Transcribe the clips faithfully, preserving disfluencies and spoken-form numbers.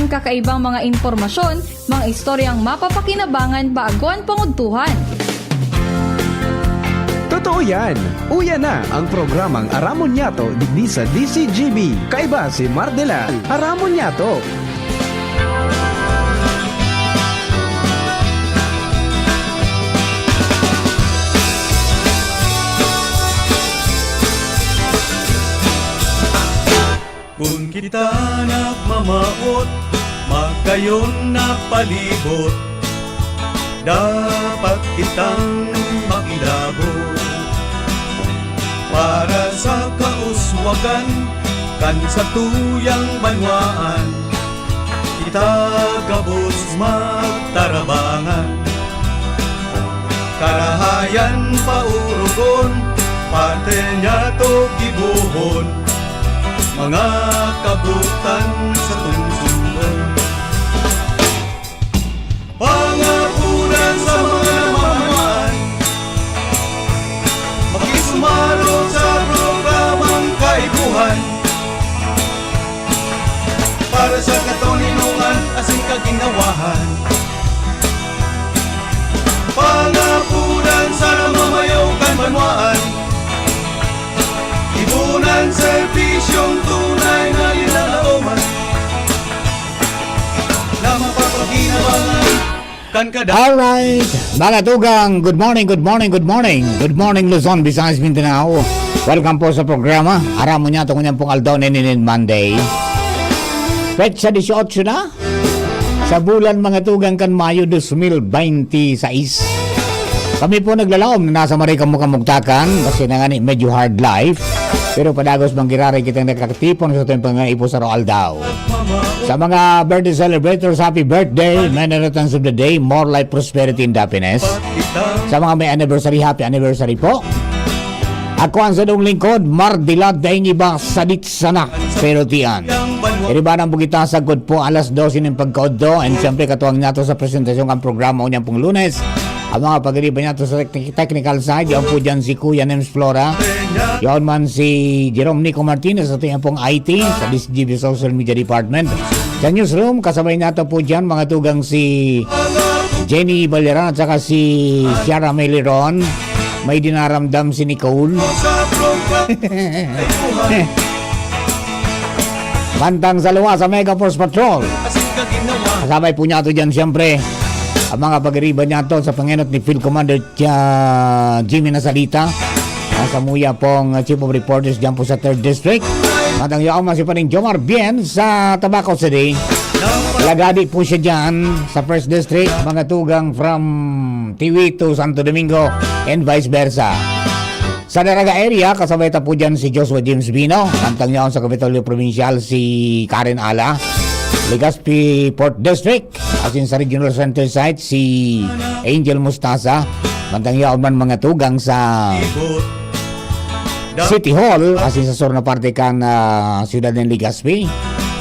Kakaibang mga impormasyon, mga istoryang mapapakinabangan bago an pangudtuhan. Totoo yan! Uya na ang programang Aramon Nyato digdi sa D C G B. Kaiba si Mardela. Aramon Nyato! Kun kita nagmamawot, magkayon na palibot, dapat kitang makilabot para sa kauswagan kan satuyang banwaan. Kita gabos magtarabangan, karahayan paurugon, parte niya to gibohon, mga kabutan sa tungsungon. Pangapunan sa mga namamaan, makisumarog sa programang Kaipuhan para sa katoninongan asin kaginhawahan. Pangapunan sa namamayo kan banwaan, ibunan serbisyong tunay na linalaoman na mapapakinabangan kan kada. Alright, mga tugang, good morning, good morning, good morning. Good morning, Luzon, Visayas, Mindanao. Welcome po sa programa. Aram mo niya, itong pong aldaw na inin Monday. Petsa dieciocho na sa bulan, mga tugang, kan Mayo dos mil bente sais. Kami po naglalaom na nasa maray kamo kamugtakan, kasi na nga ni, medyo hard life. Pero padagos manggiraray kitang nakakatipon sa ating pangaipo sa aldaw. Sa mga birthday celebrators, happy birthday, many returns of the day, more life, prosperity, and happiness. Sa mga may anniversary, happy anniversary po. Ako ang sadong lingkod, Mardila, daing iba, sadit sana, pero tiyan. Iribanan po kita sagkod po alas dose ng pagkaodto, and siyempre katuwang nato sa presentasyon ang programa unyang pong Lunes. Ang mga pagiriba niya to sa techni- technical side, yaon po dyan si Kuya Nems Flora, yaon man si Jerome Nico Martinez sa ating pong I T, sa D C G B Social Media Department. Sa newsroom, kasabay nato po dyan, mga tugang si Jenny Baleran at saka si Shara Meliron. May dinaramdam si Nicole. Bantang sa luwa sa Mega Force Patrol. Kasabay po niya to dyan, siyempre. Ang mga pagiriba niya to sa pangenot ni Field Commander ah, Jimmy Nasalita. Nasa muya pong ah, Chief of Reporters dyan po sa third District. Matang yaon man si Paring Jomar Bien sa Tabaco City. Lagadi po siya dyan sa first District. Mga tugang from Tiwi to Santo Domingo and vice versa. Sa Daraga area, kasabay ta po dyan si Joshua James Bino. Matang yaon sa Kapitolyo Provincial si Karen Ala. Legazpi Fourth District. Asin sa Regional Center Site, si Angel Mustasa. Matang yaon man mga tugang sa City Hall, asin sa sur na parte kan ah, siyudad ng Legazpi.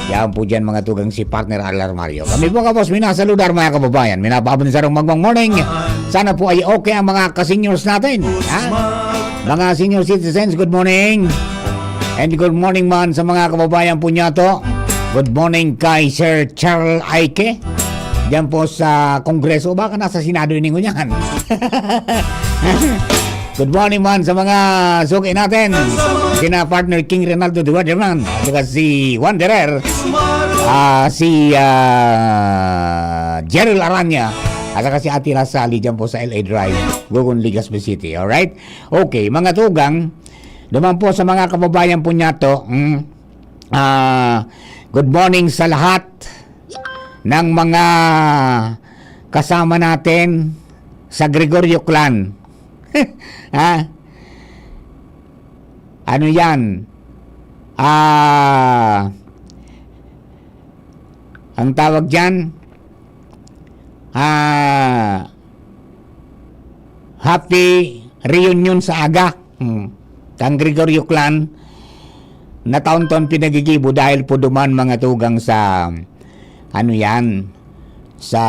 Yaon po dyan mga tugang si Partner Alarmario. Kami po kapos minasaludar mga kababayan. Minapabon sa rong magmang morning. Sana po ay okay ang mga ka-seniors natin. Ha? Mga senior citizens, good morning. And good morning man sa mga kababayan po niya to. Good morning kay Sir Charles Aike. Diyan po sa Kongreso, baka nasa Senado ini ngunyan. Good morning man sa mga suki natin. Sina partner King Ronaldo Duarte man. At saka si Wanderer. Ah, si ah, Gerald Aranya. At saka si Ate Lasali dyan po sa L A Drive, Gogon, Legazpi City. Alright? Okay, mga tugang. Duman po sa mga kababayan po niya to. Mm. Ah, good morning sa lahat ng mga kasama natin sa Gregorio Clan. Ha? Ano yan? Ah, ang tawag dyan? Ah, happy reunion sa aga. Hmm. Kang Gregorio Clan, na taon-taon pinagigibo dahil po duman mga tugang sa, ano yan, sa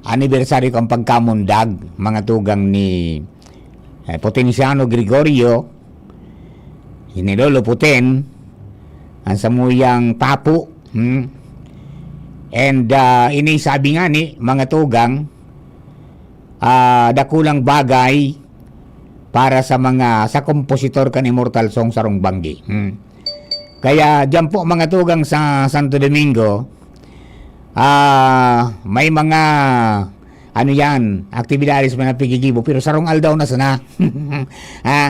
anibersaryo kan pagkamundag, mga tugang ni eh, Potenciano Gregorio, ni Lolo Puten, ang samuyang tapo, Hmm. And, ah, ini sabi nga ni mga tugang, ah, dakulang bagay para sa mga, sa kompositor kan Immortal Song Sarong Banggi. Hmm. Kaya diyan po, mga tugang, sa Santo Domingo, ah, may mga, ano yan, aktibidades man ang pigigibo, pero sarong aldaw na sana. Ha?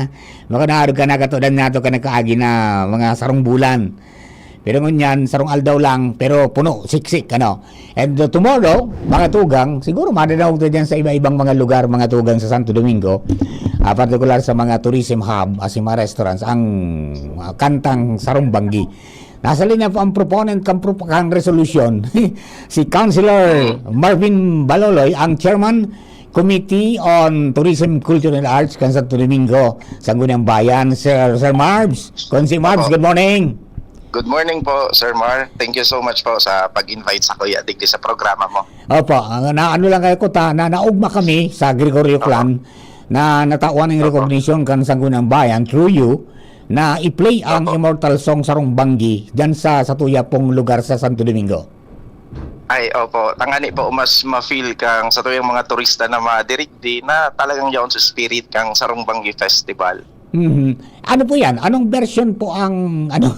Baka naarog ka na, katodan nato ka nagkaagi na mga sarong bulan. Pero ngunyan, sarong aldaw lang, pero puno, siksik, ano. And, uh, tomorrow, mga tugang, siguro madadangog tayo dyan sa iba-ibang mga lugar, mga tugang, sa Santo Domingo, ah, partikular sa mga tourism hub, as in mga restaurants, ang, ah, kantang Sarong Banggi. Nasa linya po ang proponent kan prop-, kan resolusyon, si Councilor Marvin Baloloy, ang Chairman Committee on Tourism, Culture and Arts kan Santo Domingo, Sangguniang Bayan. Sir, Sir Marbs, Consi Marbs, Opo. Good morning. Good morning po, Sir Mar. Thank you so much po sa pag-invite sa kuya digdi sa programa mo. Opo, ang na, ano lang kayo ko ta, na naugma kami sa Gregorio Opo. Clan na natawan ng Opo. Recognition kan Sangguniang Bayan through you na i-play ang Opo. Immortal Song Sarong Banggi dyan sa, sa tuya pong lugar sa Santo Domingo. Ay, opo. Tangani po, mas ma-feel kang sa tuyang mga turista na madirigdi na talagang yaon sa spirit kang Sarong Banggi Festival. Mhm. Ano po yan? Anong version po ang, ano,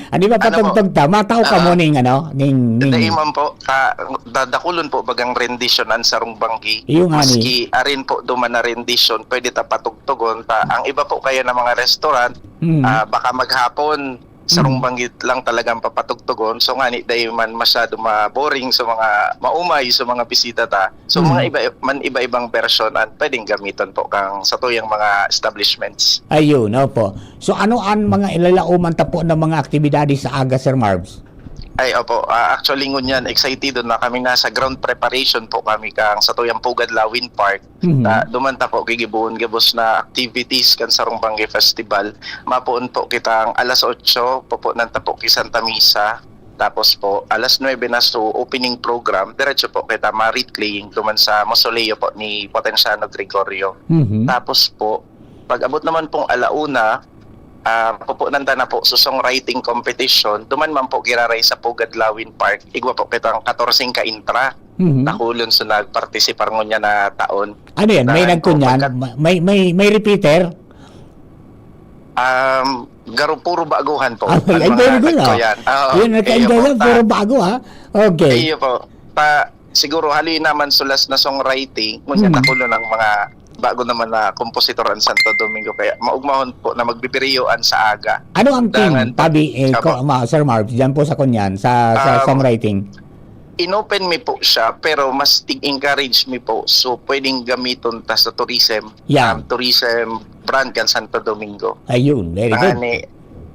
ano ba Ano po? patugtog ta? Mataw ka Ah, mo ning, ano, ning, ning Dai man po, ta, dadakulon po bagang rendition ang Sarong Banggi. Iyo nga ni. Maski arin po duman na rendition, pwede ta patugtugon ta. Ang iba po kaya na mga restaurant, Mm. ah, baka maghapon, Sarong Mm. Banggi lang talagang papatugtugon. So, ngani, dai man masyado ma-boring sa mga maumay, sa mga bisita ta. So, Mm. mga iba, man iba-ibang version ang pwedeng gamiton po kang sa tuyang mga establishments. Ayun, opo. So, ano ang mga ilalaoman ta po ng mga aktibidades sa aga, Sir Marbs? Ay, opo. Ah, actually, ngunyan, excited na kami, nasa ground preparation po kami kang sa tuyang Pugad Lawin Park. Mhm. Ta, duman ta po gigibohon gabos na activities kan Sarong Banggi Festival. Mapoon po kitang alas otso, pupunan ta po ki Santa Misa. Tapos po, alas nuebe na, so opening program, diretso po kita ma-wreath laying duman sa mausoleo po ni Potensiano Gregorio. Mhm. Tapos po, pag-abot naman pong ala una, ah, pupunan ta na po sa songwriting competition. Duman man po giraray sa Pugad Lawin Park. Igwa po kitang katorseng ka-intra. Mhm. Dakulon sa nagpartisipar ngunyan na taon. Ano yan? May Dahil nagkunyan? po pagkat- Ma-, may, may, may repeater? Um, garo puro baguhan po. Ah, Ang ay, mga very good, ah. nagkuyan. Oo, Yun, iyo nagkainda po. yan, Ta-, puro bago, ah. Okay. iyo po. Ta-, siguro hali naman sulas na songwriting, ngunyan Mhm. nakulo ng mga bago naman na kompositor ang Santo Domingo. Kaya maugmahon po na magbibiriyoan sa aga. Ano ang theme, Dangan po. Tabi, eh, Apo. ko-, ma-, Sir Marv, dyan po sa kunyan, sa, sa Um, songwriting? Inopen mi po siya, pero mas tig-encourage mi po. So, pwedeng gamiton ta sa tourism, Yeah. um, tourism brand kan Santo Domingo. Ayun, very good. Ngani,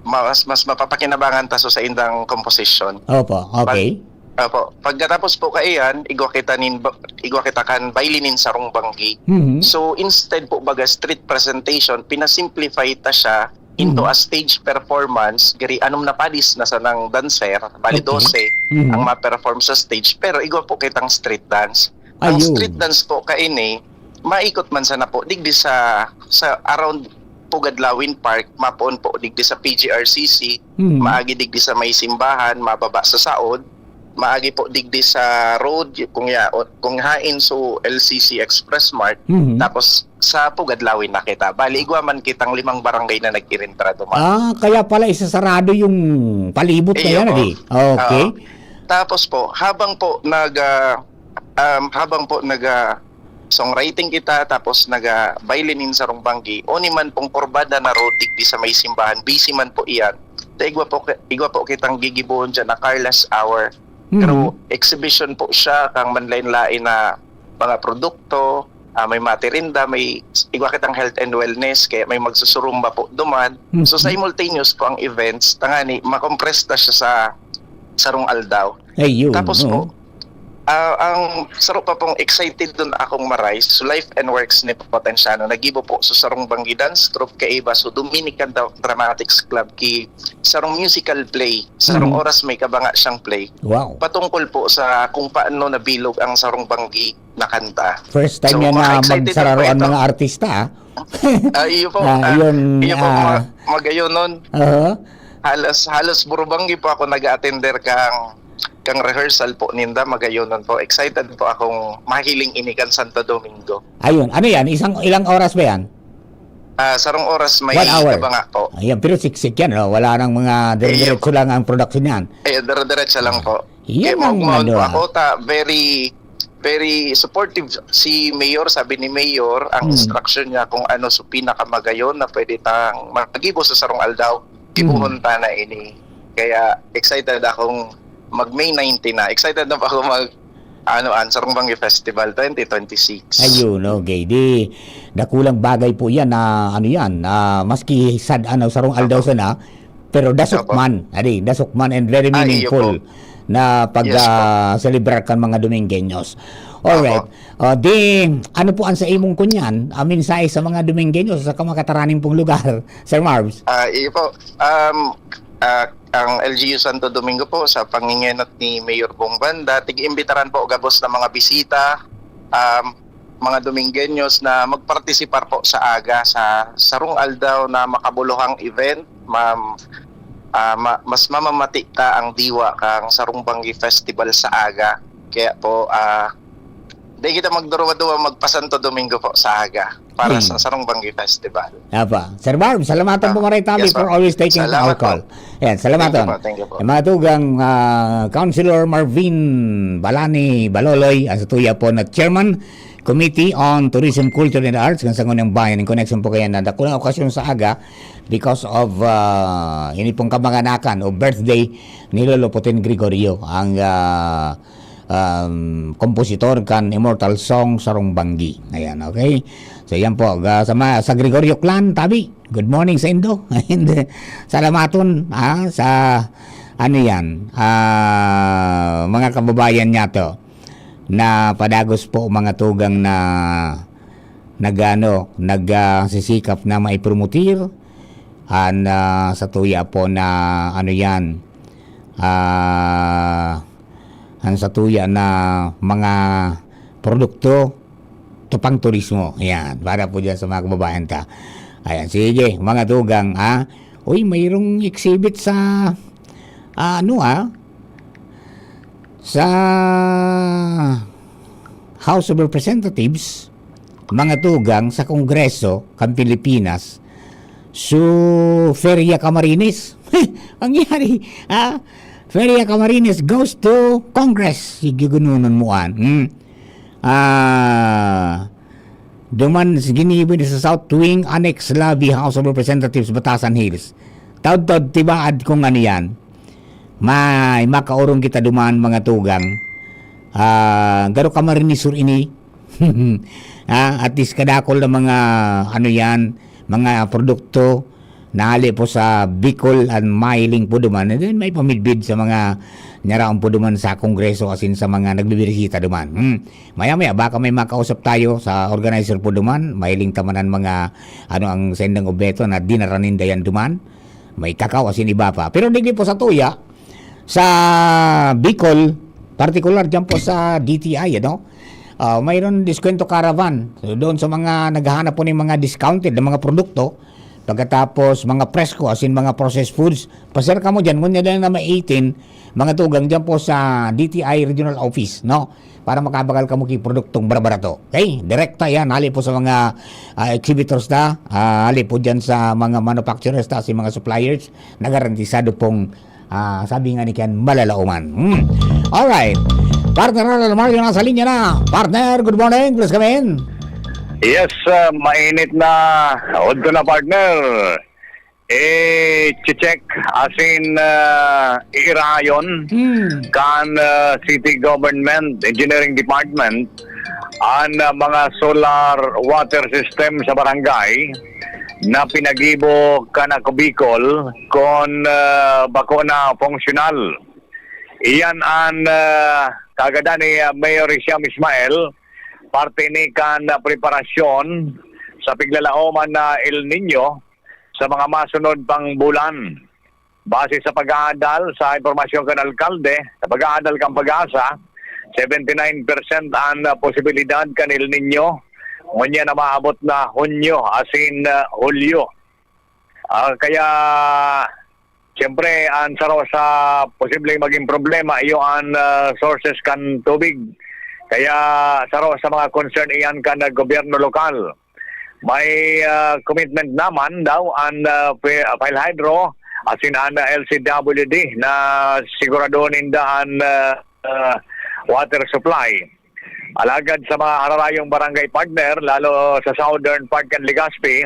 mas, mas mapapakinabangan ta so sa indang composition. Opo, Pag, okay. opo, pagkatapos po kaiyan, igwa kita nin ba-, igwa kita kan baile nin sarong banggi. Mhm. So, instead po baga street presentation, pinasimplify ta siya into Mhm. a stage performance, giri anom na padis na sanang dancer, bali Okay. dose Mhm. ang ma-perform sa stage, pero igwa po kitang street dance. Ang Ayun. street dance po kaini, maikot man sana po digdi sa, sa around Pugad Lawin Park, mapoon po digdi sa P G R C C, Mhm. maagi digdi sa may simbahan, mababa sa saod, maagi po digdi sa road, kung ya-, kung hain so L C C Express Mart, Mhm. tapos sa Pugad Lawin na kita. Bali, igwa man kitang limang barangay na nag-irintra duman. Ah, kaya pala isasarado yung palibot na Iyo yan, po. adi? Okay. Oo. Tapos po, habang po nag, ah, um, habang po nag, ah, songwriting kita, tapos nag, ah, baile nin sarong banggi, oni man pong kurbada na road digdi sa may simbahan, busy man po iyan. Ta igwa po ki-, igwa po kitang gigibohon dyan na Carla's Hour. Pero Mhm. exhibition po siya kang manlain-lain na mga produkto, ah, may matirinda, may igwa kitang health and wellness, kaya may magsusurumba po duman. So, Mhm. simultaneous po ang events, tangani, makompress ta siya sa, sarong aldaw. Ayun, Tapos oo. po, ah, ang saro pa pong excited dun akong ma-rise, so life and works ni Potensiano, nagibo po sa sarong banggi dance troupe kaiba, so Dominican Dra-, Dramatics Club, ki sarong musical play, sarong Mhm. oras may kabanga siyang play. Wow. Patungkol po sa kung paano nabilog ang sarong banggi na kanta. First time So, yan na mga excited magsararo po ang ito. mga artista, ah. Ah, iyo po. Ah, Ah, yun, iyo po, ah. ma-, magayon nun. Aha. Halos, halos burubanggi po ako nag-attender kang, kang rehearsal po ninda, magayonon po. Excited po akong mahiling ini kan Santo Domingo. Ayun, ano yan? Isang, ilang oras ba yan? Ah, sarong oras may One hour. Kabanga po. Ayan, pero siksik yan. Oh. Wala nang mga dire-diretso lang ang production yan. Eh, dire-diretso lang po. Yan Kaya ang maugmaon ano, po ah. Ako, ta, very, very supportive si Mayor. Sabi ni Mayor, ang Hmm. instruction niya kung ano sa pinakamagayon na pwede tang magibo sa sarong aldaw, gibohon ta na ini. Kaya excited akong mag May nineteen na. Excited na po ako mag ano, ang Sarong Banggi Festival twenty twenty-six. Ayun, okay. Di, dakulang bagay po yan na, ano yan, na maski sad, ano, sarong aldaw sana, pero dasok Opo. man. Adi, dasok man and very Ah, iyo meaningful po. na pag Yes po. ah, celebrar kan mga Domingueños. Alright. Opo. Ah, di, ano po ang sa imong kunyan? Ang mensahe sa mga Domingueños sa kamakataraning pong lugar, Sir Marvs? Ah, iyo po. Um, ah, ang L G U Santo Domingo po, sa pangingenot ni Mayor Bong Banda, tig-imbitaran po gabos na mga bisita, um, mga Domingueños na magpartisipar po sa aga, sa sarong aldaw na makabuluhang event. Ma'am, ah, ma- mas mamamati ta ang diwa kang Sarong Banggi Festival sa aga. Kaya po, ah, di kita magduruwa-duwa, magpa-Santo Domingo po sa aga para Hmm. sa Sarong Banggi Festival. Apa. Sir Marv, salamatan Ah, po maray tabi yes, for po. always taking Salamat our call. po. Yan, salamatan. Thank you po, thank you po. Ang mga tugang ah, Councilor Marvin Balani Baloloy, ang sa tuya po na Chairman Committee on Tourism, Culture and Arts, kan Sangguniang Bayan, in connection po kaya na dakulang okasyon sa aga because of ah, ini pong kamanganakan o birthday ni Lolo Putin Gregorio, ang ah, um, kompositor kan Immortal Song Sarong Banggi. Ayan, okay? So, yan po. Ga- sa, ma- sa Gregorio Clan, tabi. Good morning sa indo. And, uh, salamaton, ha, sa, ano yan, ah, mga kababayan niya to, na padagos po mga tugang na nagano, nagsisikap na maipromotir, and, ah, sa tuya po na, ano yan, ah, ang sa tuya na mga produkto to pang turismo. Ayan, para po dyan sa mga kababayan ta. Ayan, sige, mga tugang, ha? Uy, mayroong exhibit sa, ah, ano, ah? Sa House of Representatives, mga tugang sa Kongreso kan Pilipinas, so Feria Camarines. Ang nangyari, ha? Feria Camarines goes to Congress. Sige, gununon mo an. Hmm. Ah, duman ginibo ni sa South Wing Annex Lobby, House of Representatives, Batasan Hills. Taud-taud tibaad kung ano yan. May makaurong kita duman, mga tugang. Ah, garo Camarines Sur ini. Ah, at least kadakol na mga, ano yan, mga produkto na hali po sa Bicol and mahiling po duman. And then may pamidbid sa mga naraon po duman sa Kongreso asin sa mga nagbibirisita duman. Hmm. Maya-maya, baka may makausap tayo sa organizer po duman. Mahiling tamanan mga, ano, ang sendang obheto na dinara ninda yan duman. May kakao asin iba pa. Pero digdi po sa tuya, sa Bicol, partikular dyan po sa D T I, ano? Ah, mayroon diskwento caravan. So, doon sa mga naghahanap po ng mga discounted na mga produkto, pagkatapos mga presko, asin mga processed foods, pasir kamo dyan, ngunyan na may eighteen, mga tugang dyan po sa D T I Regional Office, no? Para makabakal kamo ki produktong barbarato. Okay? Direkta yan, hali po sa mga ah, exhibitors ta, ah, hali po dyan sa mga manufacturers ta, sa mga suppliers, nagarantisado pong, ah, sabi nga ni Ken, malalaoman. Hmm. Alright. Partner Ronald Mario nasa linya na. Partner, good morning. Please come in. Yes, uh, mainit na. Udto na, partner. Eh, check asin uh, iirayon Hmm. kan uh, City Government Engineering Department an uh, mga solar water system sa barangay na pinagibo kan Ako Bicol kon uh, bako na funksyonal. Iyan an uh, kagada ni uh, Mayor Hisham Ismail, parte ni kan uh, preparasyon sa piglalaoman na El Nino sa mga masunod pang bulan. Base sa pag-aadal sa impormasyon kan alkalde, sa pag-aadal kan Pag-asa, seventy nine percent an posibilidad kan El Nino ngunyan na maabot na Hunyo asin uh, Hulyo. Ah, kaya Siyempre, ang saro sa posibleng maging problema, iyo ang, ah, sources kan tubig. Kaya saro sa mga concern iyan kan gobyerno lokal. May, ah, commitment naman daw ang, ah, Phi-, PhilHydro, asin ang L C W D na siguradohon ninda ang, ah, ah, water supply. Alagad sa mga hararayong barangay partner, lalo sa southern part kan Legazpi,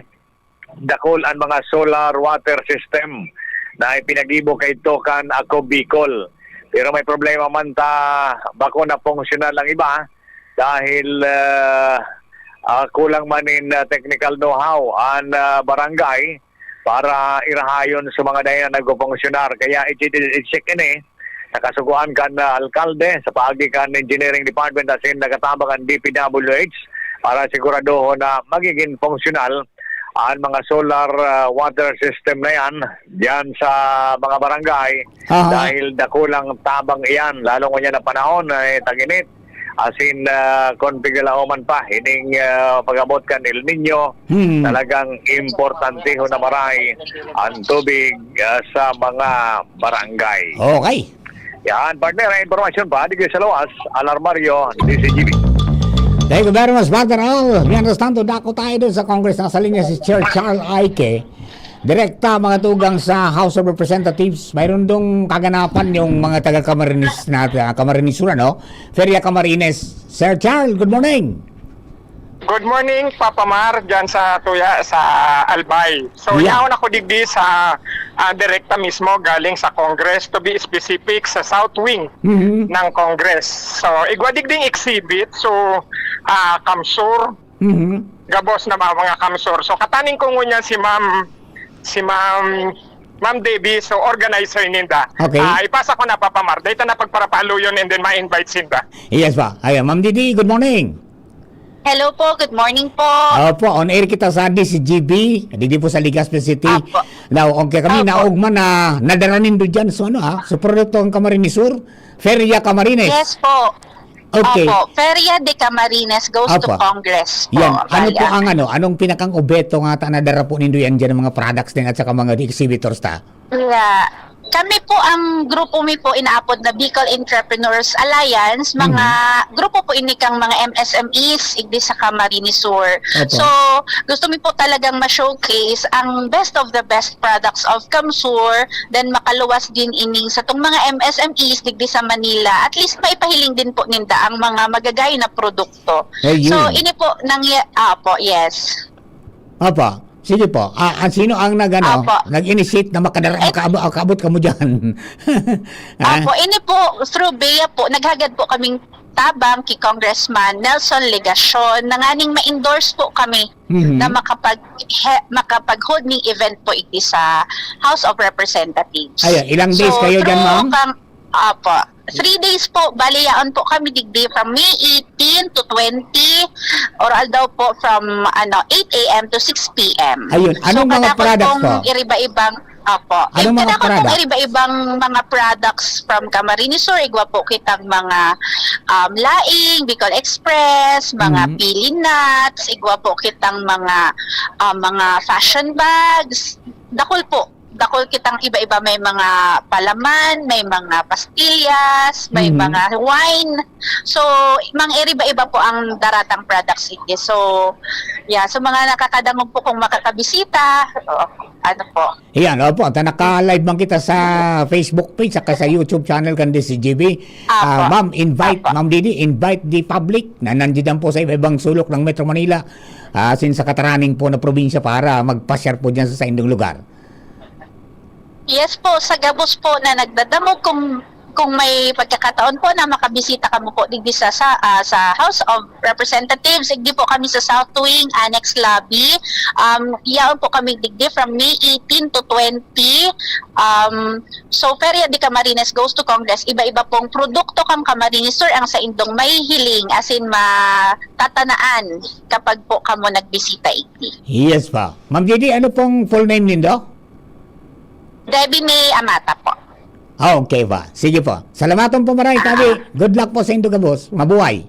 dakul ang mga solar water system na ipinagibo kaidto kan Ako Bicol. Pero may problema man ta, bako na funksyonal ang iba dahil, ah, ah, kulang man nin, ah, technical know-how ang, ah, barangay para irahayon sa mga dayan na nagpupunksyunar. Kaya i-, i-, i-check ini sa kasugoan kan, ah, alkalde, sa paagi kan engineering department asin nakatabang ang D P W H para siguradohon na magiging funksyonal ang mga solar, ah, water system na yan diyan sa mga barangay. Aha. Dahil dakulang tabang iyan, lalo ngunyan na panahon, eh, tag-init. Asin, ah, kun pigalaoman pa ining, ah, pag-abot kan El Niño, Hmm. talagang importantehon na maray ang tubig, ah, sa mga barangay. Okay. Yan, partner, ang impormasyon pa, digdi sa luwas, Alarmario, D C G B. Thank you very much, Brother Al. Mientras tanto, dako tayo dun sa Congress. Nasa linya si Sir Charles Aike. Direkta, mga tugang, sa House of Representatives. Mayroon dong kaganapan yung mga taga Camarines natin, ah, Camarines Sur, ano? Feria Camarines. Sir Charles, good morning. Good morning, Papa Mar, dyan sa Tuya, sa Albay. So, Yeah. yaon ako digdi sa, ah, direkta mismo, galing sa Congress, to be specific, sa South Wing Mhm. ng Congress. So, igwa digding exhibit, so, ah, CamSur, Mhm. gabos na mga, mga CamSur. So, kataning ko ngunyan si Ma'am, si Ma'am, Ma'am Debbie, so organizer ninda. Okay. Ah, ipasa ko na, Papa Mar. Dahil na pagparapaluyon and then ma-invite sinda. Yes, pa. Ayan, Ma'am Didi, good morning. Hello po, good morning po. Opo, on air kita sa D C G B, didi po sa Legazpi City. Opo. Now, okay kami, Opo. naog man na nadara nindo dyan. So, ano, ha? So, produkto ang Camarines Sur, Feria Camarines. Yes po. Okay. Opo, Feria de Camarines goes to Opo. Congress po, Yan. Ano po Ryan. ang ano? Anong pinakang obeto nga ta na dara po nindo yan dyan, ang mga products din at saka mga exhibitors ta? Yeah. Kami po, ang grupo mi po inaapod na Bicol Entrepreneurs Alliance, mga Mhm. grupo po ini kang mga M S M Es, igdi sa Camarines Sur. Opo. So, gusto mi po talagang ma-showcase ang best of the best products of CamSur, then makaluwas din ining satong mga M S M Es digdi sa Manila. At least maipahiling din po ninda ang mga magagay na produkto. Ayun. So, ini po nang, ah, po, yes. Apa, sige po. Ah, ah, sino ang nag-ano, Apo. nag-initiate na makadara-, Eh, makaabo-, makaabot kamo diyan? Ah? Apo, ini po, through Bea po, naghagad po kaming tabang ki Congressman Nelson Legacion na nganing ma-endorse po kami Mhm. na makapag-, he-, makapag-hold ning event po igdi sa House of Representatives. Ayan, ilang days So, kayo dyan, through ma'am? kang-, Apo. Three days po, bali yaon po kami digdi from May eighteen to twenty, or although po from, ano, eight A M to six P M. Ayun, So, anong mga kadakol products pong po? iriba-ibang, opo. Anong mga Kadakol pong product? iriba-ibang mga products from Camarines Sur, igwa po kitang mga, um, laing, Bicol Express, mga Mhm. pili nuts, igwa po kitang mga, um, mga fashion bags. Dakol po. Dakol kitang iba-iba, may mga palaman, may mga pastillas, may Mhm. mga wine. So, mga iriba-iba po ang daratang products ini. So, yeah, so mga nakakadangog po kung makakabisita, o, ano po. Iyan, opo, ta naka-live man kita sa Facebook page saka sa YouTube channel kan D C G B. Apo. Ah, ma'am, invite, Apo. Ma'am Didi, invite the public na nandiyan po sa iba-ibang sulok ng Metro Manila. Ah, since sa kataraning po na probinsya para magpasyar po dyan sa saindong lugar. Yes po, sa gabos po na nagdadangog, kung, kung may pagkakataon po na makabisita kamo po digdi sa, sa, ah, sa House of Representatives, igdi po kami sa South Wing, Annex Lobby. Um, yaon po kami digdi from May eighteen to twenty. Um, so, Feria de Camarines goes to Congress. Iba-iba pong produkto kang Camarines Sur ang saindong mahihiling, as in, matatanaan kapag po kamo nagbisita igdi. Yes pa. Ma'am Didi, ano pong full name nindo? Debbie May Amata po. Ah, okay pa. Sige po. Salamaton po maray, Ah. tabi. Good luck po saindo gabos. Mabuhay.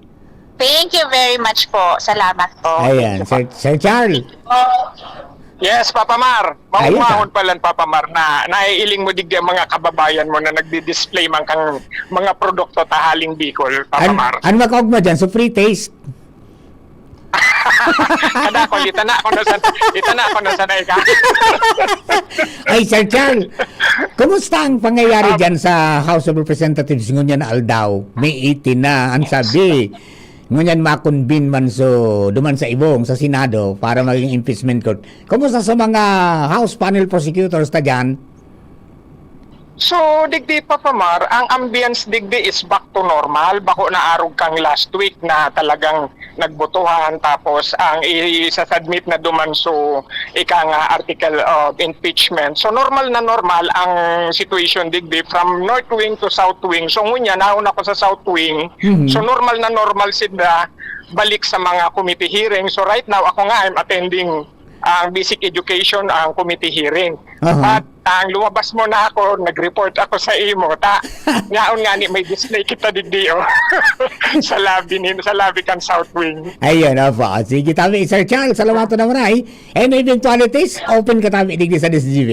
Thank you very much po. Salamat po. Ayan, Thank you po. Sir, Sir Charles. Po. Yes, Papa Mar. Ayun ka. Maugmahon pa lang, Papa Mar, na naiiling mo digdi ang mga kababayan mo na nagdi-display man kang mga produkto ta haling Bicol, Papa An-, Mar. Ano makaugma dyan? So, free taste? Kada ko, itana ko na sa, itana ko na sa daika. Ay, Sir Charles, kumusta ang pangyayari Ah. dyan sa House of Representatives ngunyan na aldaw? May eighteen na, ang sabi. Ngunyan ma-convene man so, duman sa ibong, sa Senado, para maging impeachment court. Kumusta sa mga House panel prosecutors ta dyan? So, digdi, Papa Mar, ang ambience digdi is back to normal. Bako na arog kang last week na talagang nagbotohan, tapos ang i-, isasubmit na duman so ika nga article of impeachment. So, normal na normal ang situation digdi from North Wing to South Wing. So, ngunya, nauna ako sa South Wing. Mhm. So, normal na normal sila balik sa mga committee hearing. So, right now, ako nga, I'm attending ang basic education, ang committee hearing. Aha. At ang lumabas mo na ako, nag-report ako sa imo, ta. Ngaon nga ni may display kita digdi, oh. Sa labi ni, sa labi kan South Wing. Ayun, opo. Sige, tabi, Sir Charles, salamat na maray. Any eventualities, open ka tabi digdi sa D S G B.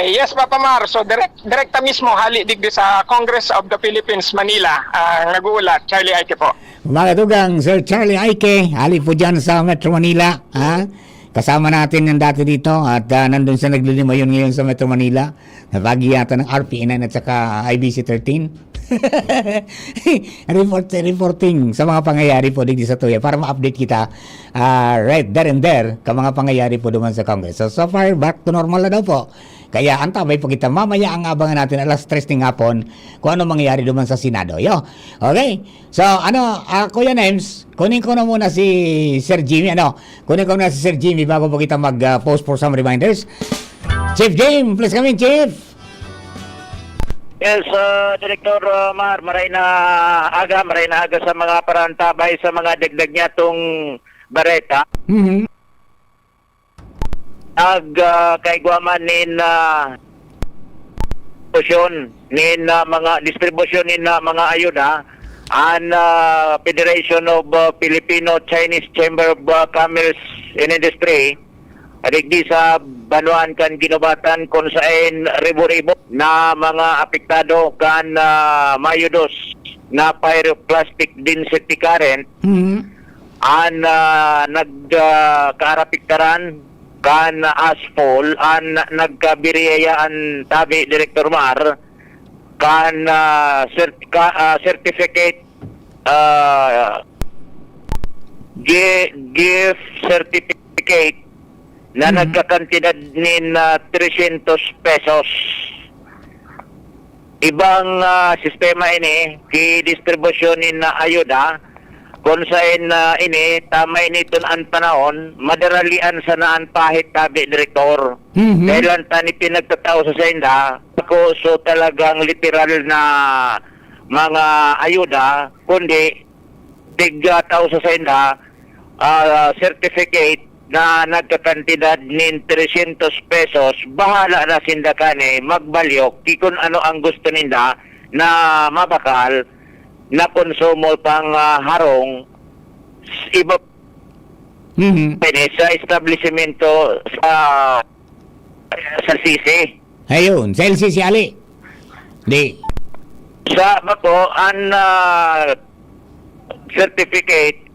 Eh, yes, Papa Mar. So, direct, direkta mismo, hali digdi sa Congress of the Philippines, Manila. Ang nag-uulat, Charlie Aike po. Mga tugang, Sir Charlie Aike, hali po dyan sa Metro Manila, ha? Kasama natin yung dati dito at, ah, nandun siya naglilimayon ngayon sa Metro Manila. Nabagi yata ng R P N nine at saka I B C thirteen. Report, reporting sa mga pangyayari po digdi sa Tuya para ma-update kita, ah, right there and there ka mga pangyayari po duman sa Congress. So, so far, back to normal na daw po. Kaya antabay po kita. Mamaya ang abangan natin alas tres ng hapon kung ano mangyayari duman sa Senado. Yo. Okay? So, ano, ah, Kuya Nems, kunin ko na muna si Sir Jimmy. Ano? Kunin ko na si Sir Jimmy bago po kita mag, ah, pause for some reminders. Chief Jim, please come in, Chief. Yes, ah, Director, ah, Mar, maray na aga, maray na aga sa mga parantabay, sa mga dagdag niya tong bareta. Mhm. Nag, ah, kaigwa man nin, ah, distribusyon nin, ah, mga distribusyon nin, ah, mga ayuda, an, ah, Federation of, ah, Filipino Chinese Chamber of, ah, Commerce and Industry, digdi sa banwaan kan Guinobatan, kun saen ribo-ribo na mga apektado kan, ah, mayo dos na pyroclastic density current, Mhm. an, ah, nag, ah, kaarapiktaran kan Aspol, an nagkabiriyayaan tabi, Director Mar, kan, ah, cert-, ka, ah, certificate, ah, gi-, gift certificate na Mhm. nagkakantidad nin, ah, tresyentos pesos. Ibang, ah, sistema ini, ki distribusyon nin, ah, ayuda, kun saen, ah, ini, tama ini iton an panahon, madaralian sana an pahit tabi, Direktor. Mhm. Dahil an ta ni pinagtatao sa sainda, ako, so talagang literal na mga ayuda, kundi tig, ah, tao sa sainda, ah, certificate na nagkakantidad nin tresyentos pesos, bahala na sinda kani magbalyok ki kun ano ang gusto ninda na mabakal na konsumo pang, ah, harong s-, iba Mhm. pwede sa establisimento sa, sa L C C. Ayun, sa L C C ali. Di. Sa bako, an, ah, certificate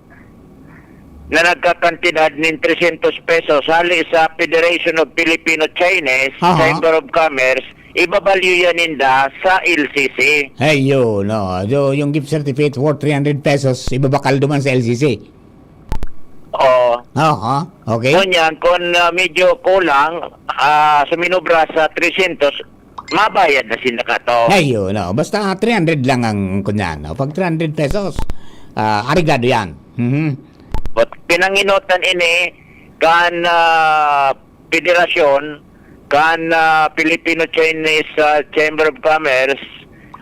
na nagkakantidad nin tresyentos pesos hali sa Federation of Filipino Chinese Aha. Chamber of Commerce, ibabalyo yan ninda sa L C C. Ayun, no. So, yung gift certificate worth three hundred pesos, ibabakal duman sa L C C. Oo. Aha, okay. Ngunyan, kung, ah, medyo kulang, ah, suminobra sa tresyentos, mabayad na sinda kato. Ayun, no. Basta three hundred lang ang kunyan, no? Pag three hundred pesos, ah, arigado yan. Mhm. But pinanginotan ini kan, ah, federasyon, kan, ah, Filipino-Chinese, ah, Chamber of Commerce,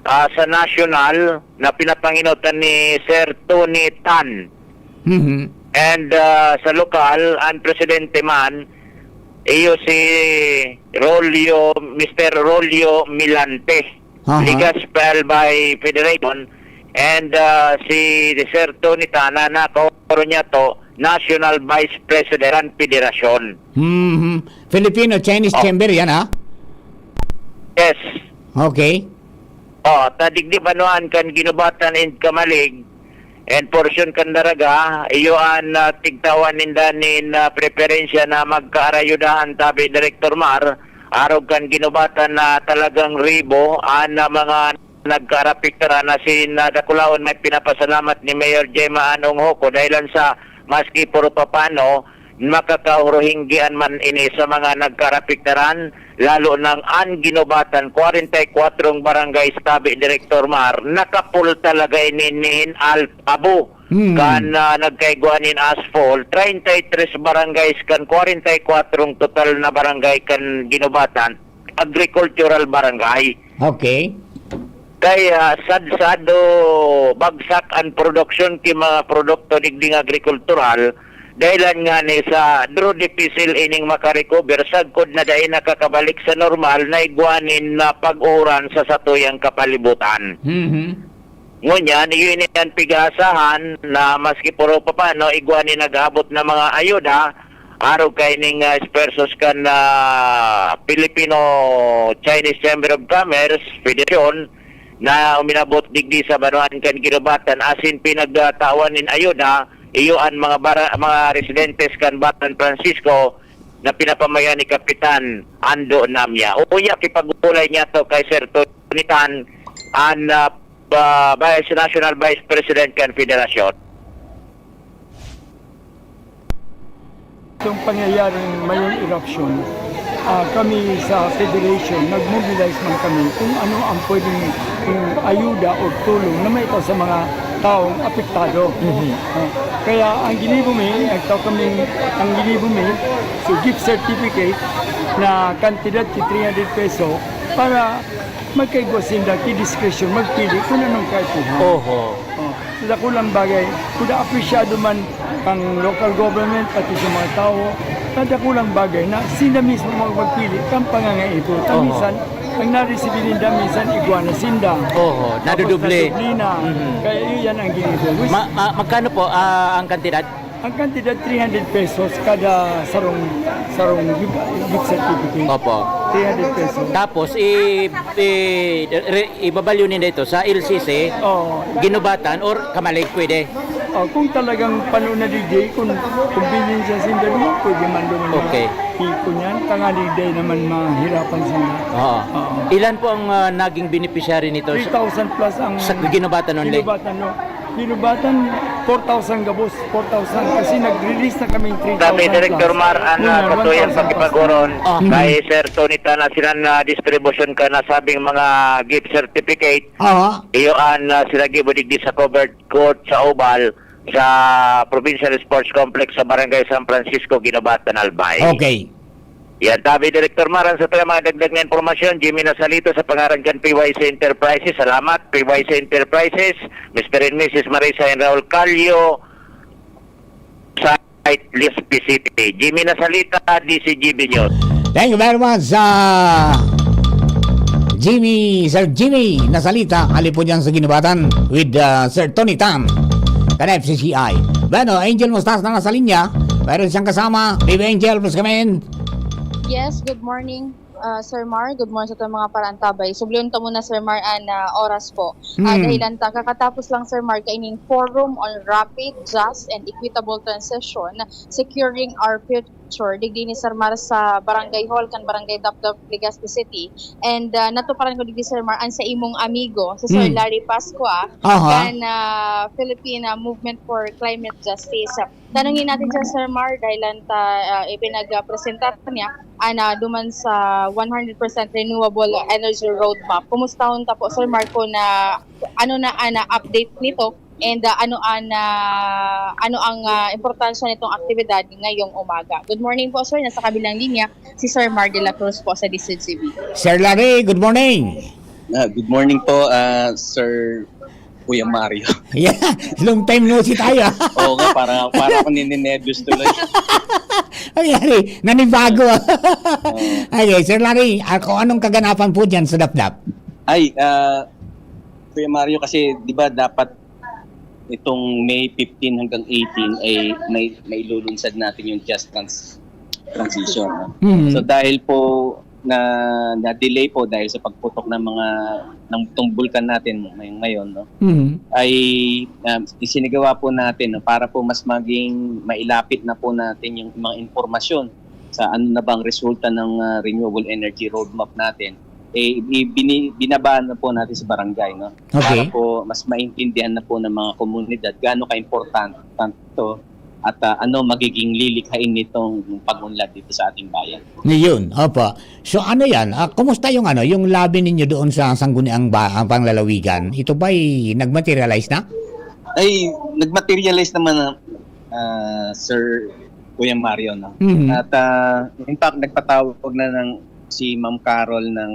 ah, sa national na pinapanginotan ni Sir Tony Tan. Mhm. And, ah, sa lokal, ang presidente man, iyo si Rolio, Mister Rolio Milante. Aha. Legaspel by Federation. And, ah, si Sir Tony Tan, na nakaoro niya to, National Vice President kan Federasyon. Mhm. Filipino-Chinese Oh. Chamber yan, ha? Yes. Okay. Oh, ta digdi banwaan kan Ginubatan and Camalig, and portion kan Daraga, iyo an, ah, tigtawan ninda nin, ah, preferensya na magkaarayudahan, tabi Director Mar, arog kan Ginubatan na talagang ribo an, ah, mga nagkaarapiktaran. Asin, ah, dakulaon may pinapasalamat ni Mayor Gemma Anong Hoco dahilan sa maski puro papano, makakahuruhinggian man ini sa mga nagkaarapiktaran, lalo nang an Ginubatan, kwarenta y kwatro barangay, tabi Director Mar, nakapul talaga ini nin al-, abo. Hmm. Kan, ah, nagkaigwa nin asphalt, treinta y tres barangays kan kwarenta y kwatro total na barangay kan Ginubatan, agricultural barangay. Okay. Kaya sad-sad o bagsak an produksyon ki mga produkto digding agrikultural, dahilan ngani sa duro dipisil ining makarecover sagkod na dai nakakabalik sa normal na igwa nin, ah, pag-uran sa satuyang kapalibutan. Mhm. Ngunyan, iyo ini an pig-aasahan na maski puro papano igwa nin nag-aabot na mga ayuda, arog kaining, ah, esfuerzos kan, ah, Filipino-Chinese Chamber of Commerce, Federasyon, na uminabot digdi sa banwaan kan Ginubatan asin pinagtawan nin ayuda, iyo an mga bara-, mga residentes kan Batan Francisco na pinapamayan ni Kapitan Ando Namya. Uya, kipag-ulay niya to kay Sir Tony Tan, an, ah, ba-, Vice, National Vice President kan Federasyon. Itong pangyayaring Mayon Eruption, ah, kami sa Federation, nag-mobilize man kami kung ano ang pwedeng, kung ayuda o tulong na maitao sa mga taong apektado. Ah, kaya ang ginibo mi, nagtao kami, ang ginibo mi, so gift certificate na kantidad ki three hundred peso para magkaigwa sinda ki discretion magpili kung anong kaipuhan. Oho. Oh, sa dakulang bagay, kuda apresyado man ang local government, pati sa mga tao, sa dakulang bagay na sila mismo magpagpili kan pangangaipo. Kaya Oho. minsan, ang naresibi ninda, minsan igwa na sinda. Oho, Tapos nadudoble. nadoble na. Mhm. Kaya iyan ang ginagawa. Ma- ma- magkano po, ah, ang kantidad? Ang kantidad, three hundred pesos kada sarong, sarong gift, gift certificate. Opo. Three hundred pesos. Tapos, i, i, re, ibabalyo ninda ito sa L C C, Oh, Ginubatan, or Camalig, pwede? Oh, kung talagang pano na digdi, kung convenience sa sinda naman, pwede man doon. Okay. Ipon yan, tanganing day naman mahirapan sila. Oo. Oo. Ilan po ang, ah, naging beneficiary nito? Three thousand plus ang Sa Ginubatan only? Ginubatan, no? Ginubatan, four thousand gabos, four thousand. Kasi nag-release na kaming three thousand Sabi Director plus. Mar, an, Yun ah, yan, patuyang one thousand plus. pakipag-uron Ah. kay Sir Tony Tan, na sila na distribution ka na sabing mga gift certificate, Oo. iyo an, ah, sila gibo digdi sa covered court sa Oval, sa Provincial Sports Complex sa Barangay San Francisco, Ginubatan, Albay. Okay. Yan, tabi Director Mar, an satuyang mga dagdag na impormasyon, Jimmy Nasalito sa pangaran kan P Y C Enterprises. Salamat, P Y C Enterprises, Mister and Missus Marisa and Raul Calio, sa Legazpi City. Jimmy Nasalita, D C G B News. Thank you very much, ah, Jimmy, Sir Jimmy Nasalita, ali po dyan sa Ginubatan with, ah, Sir Tony Tan, kan F C C I. Bueno, Angel Mostas na nasa linya. Meron siyang kasama. Baby Angel, please come in. Yes, good morning, uh, Sir Mar. Good morning sa ating mga parantabay. Subliyon ta muna, Sir Mar, an, uh, oras po. Ah, Hmm. Dahilan ta, kakatapos lang, Sir Mar, kaining Forum on Rapid, Just, and Equitable Transition, Securing Our Future. Digdi ni Sir Mar sa Barangay Hall kan Barangay Dapdap, Legazpi City. And, uh, natuparan ko digdi, Sir Mar, an sa imong amigo, si Sir Hmm. Larry Pascua, Aha. kan, uh, Philippine, uh, Movement for Climate Justice. Tanungin natin siya, Sir Mar, dahilan ta, ah, ipinagpresentar niya, ana, duman sa one hundred percent renewable energy roadmap. Kumustahon ta po, Sir Mar, kung na, ano na, ana, update nito, and, ah, ano an, ah, ano ang, ah, importansya nitong aktibidad ngayong umaga. Good morning po, sir. Nasa kabilang linya, si Sir Mar de la Cruz po sa D C G B. Sir Larry, good morning. Ah, good morning po, ah, Sir Kuya Mario. Yeah, long time no see tayo. Oo nga, para, para akong nininervyos tuloy. Nangyari, nanibago. Oo. Okay, Sir Larry, ah, kung anong kaganapan po dyan sa Dapdap? Ay, ah, Kuya Mario, kasi di ba dapat itong May fifteen hanggang eighteen ay may, mailulunsad natin yung just trans-, transition. No? Mhm. So dahil po na na-delay po dahil sa pagputok ng mga ng itong bulkan natin ngayong ngayon, no? Mhm. Ay um, isinagawa po natin, no, para po mas maging mailapit na po natin yung mga impormasyon sa ano na bang resulta ng ah, renewable energy roadmap natin, eh, ibini- binabaan na po natin sa barangay, no? Para Okay. po mas maintindihan na po ng mga komunidad gaano ka-importante tanto at ah, ano magiging lilikhain nitong pag-unlad dito sa ating bayan. Ngayon, opo. So ano yan? Ah, kumusta yung ano, yung lobby ninyo doon sa Sangguniang ba, ang Panglalawigan? Ito ba'y nag-materialize na? Ay, nag-materialize naman na ah, Sir Kuya Mario, no? Mhm. At ah, in fact, nagpatawag na ng si Ma'am Carol ng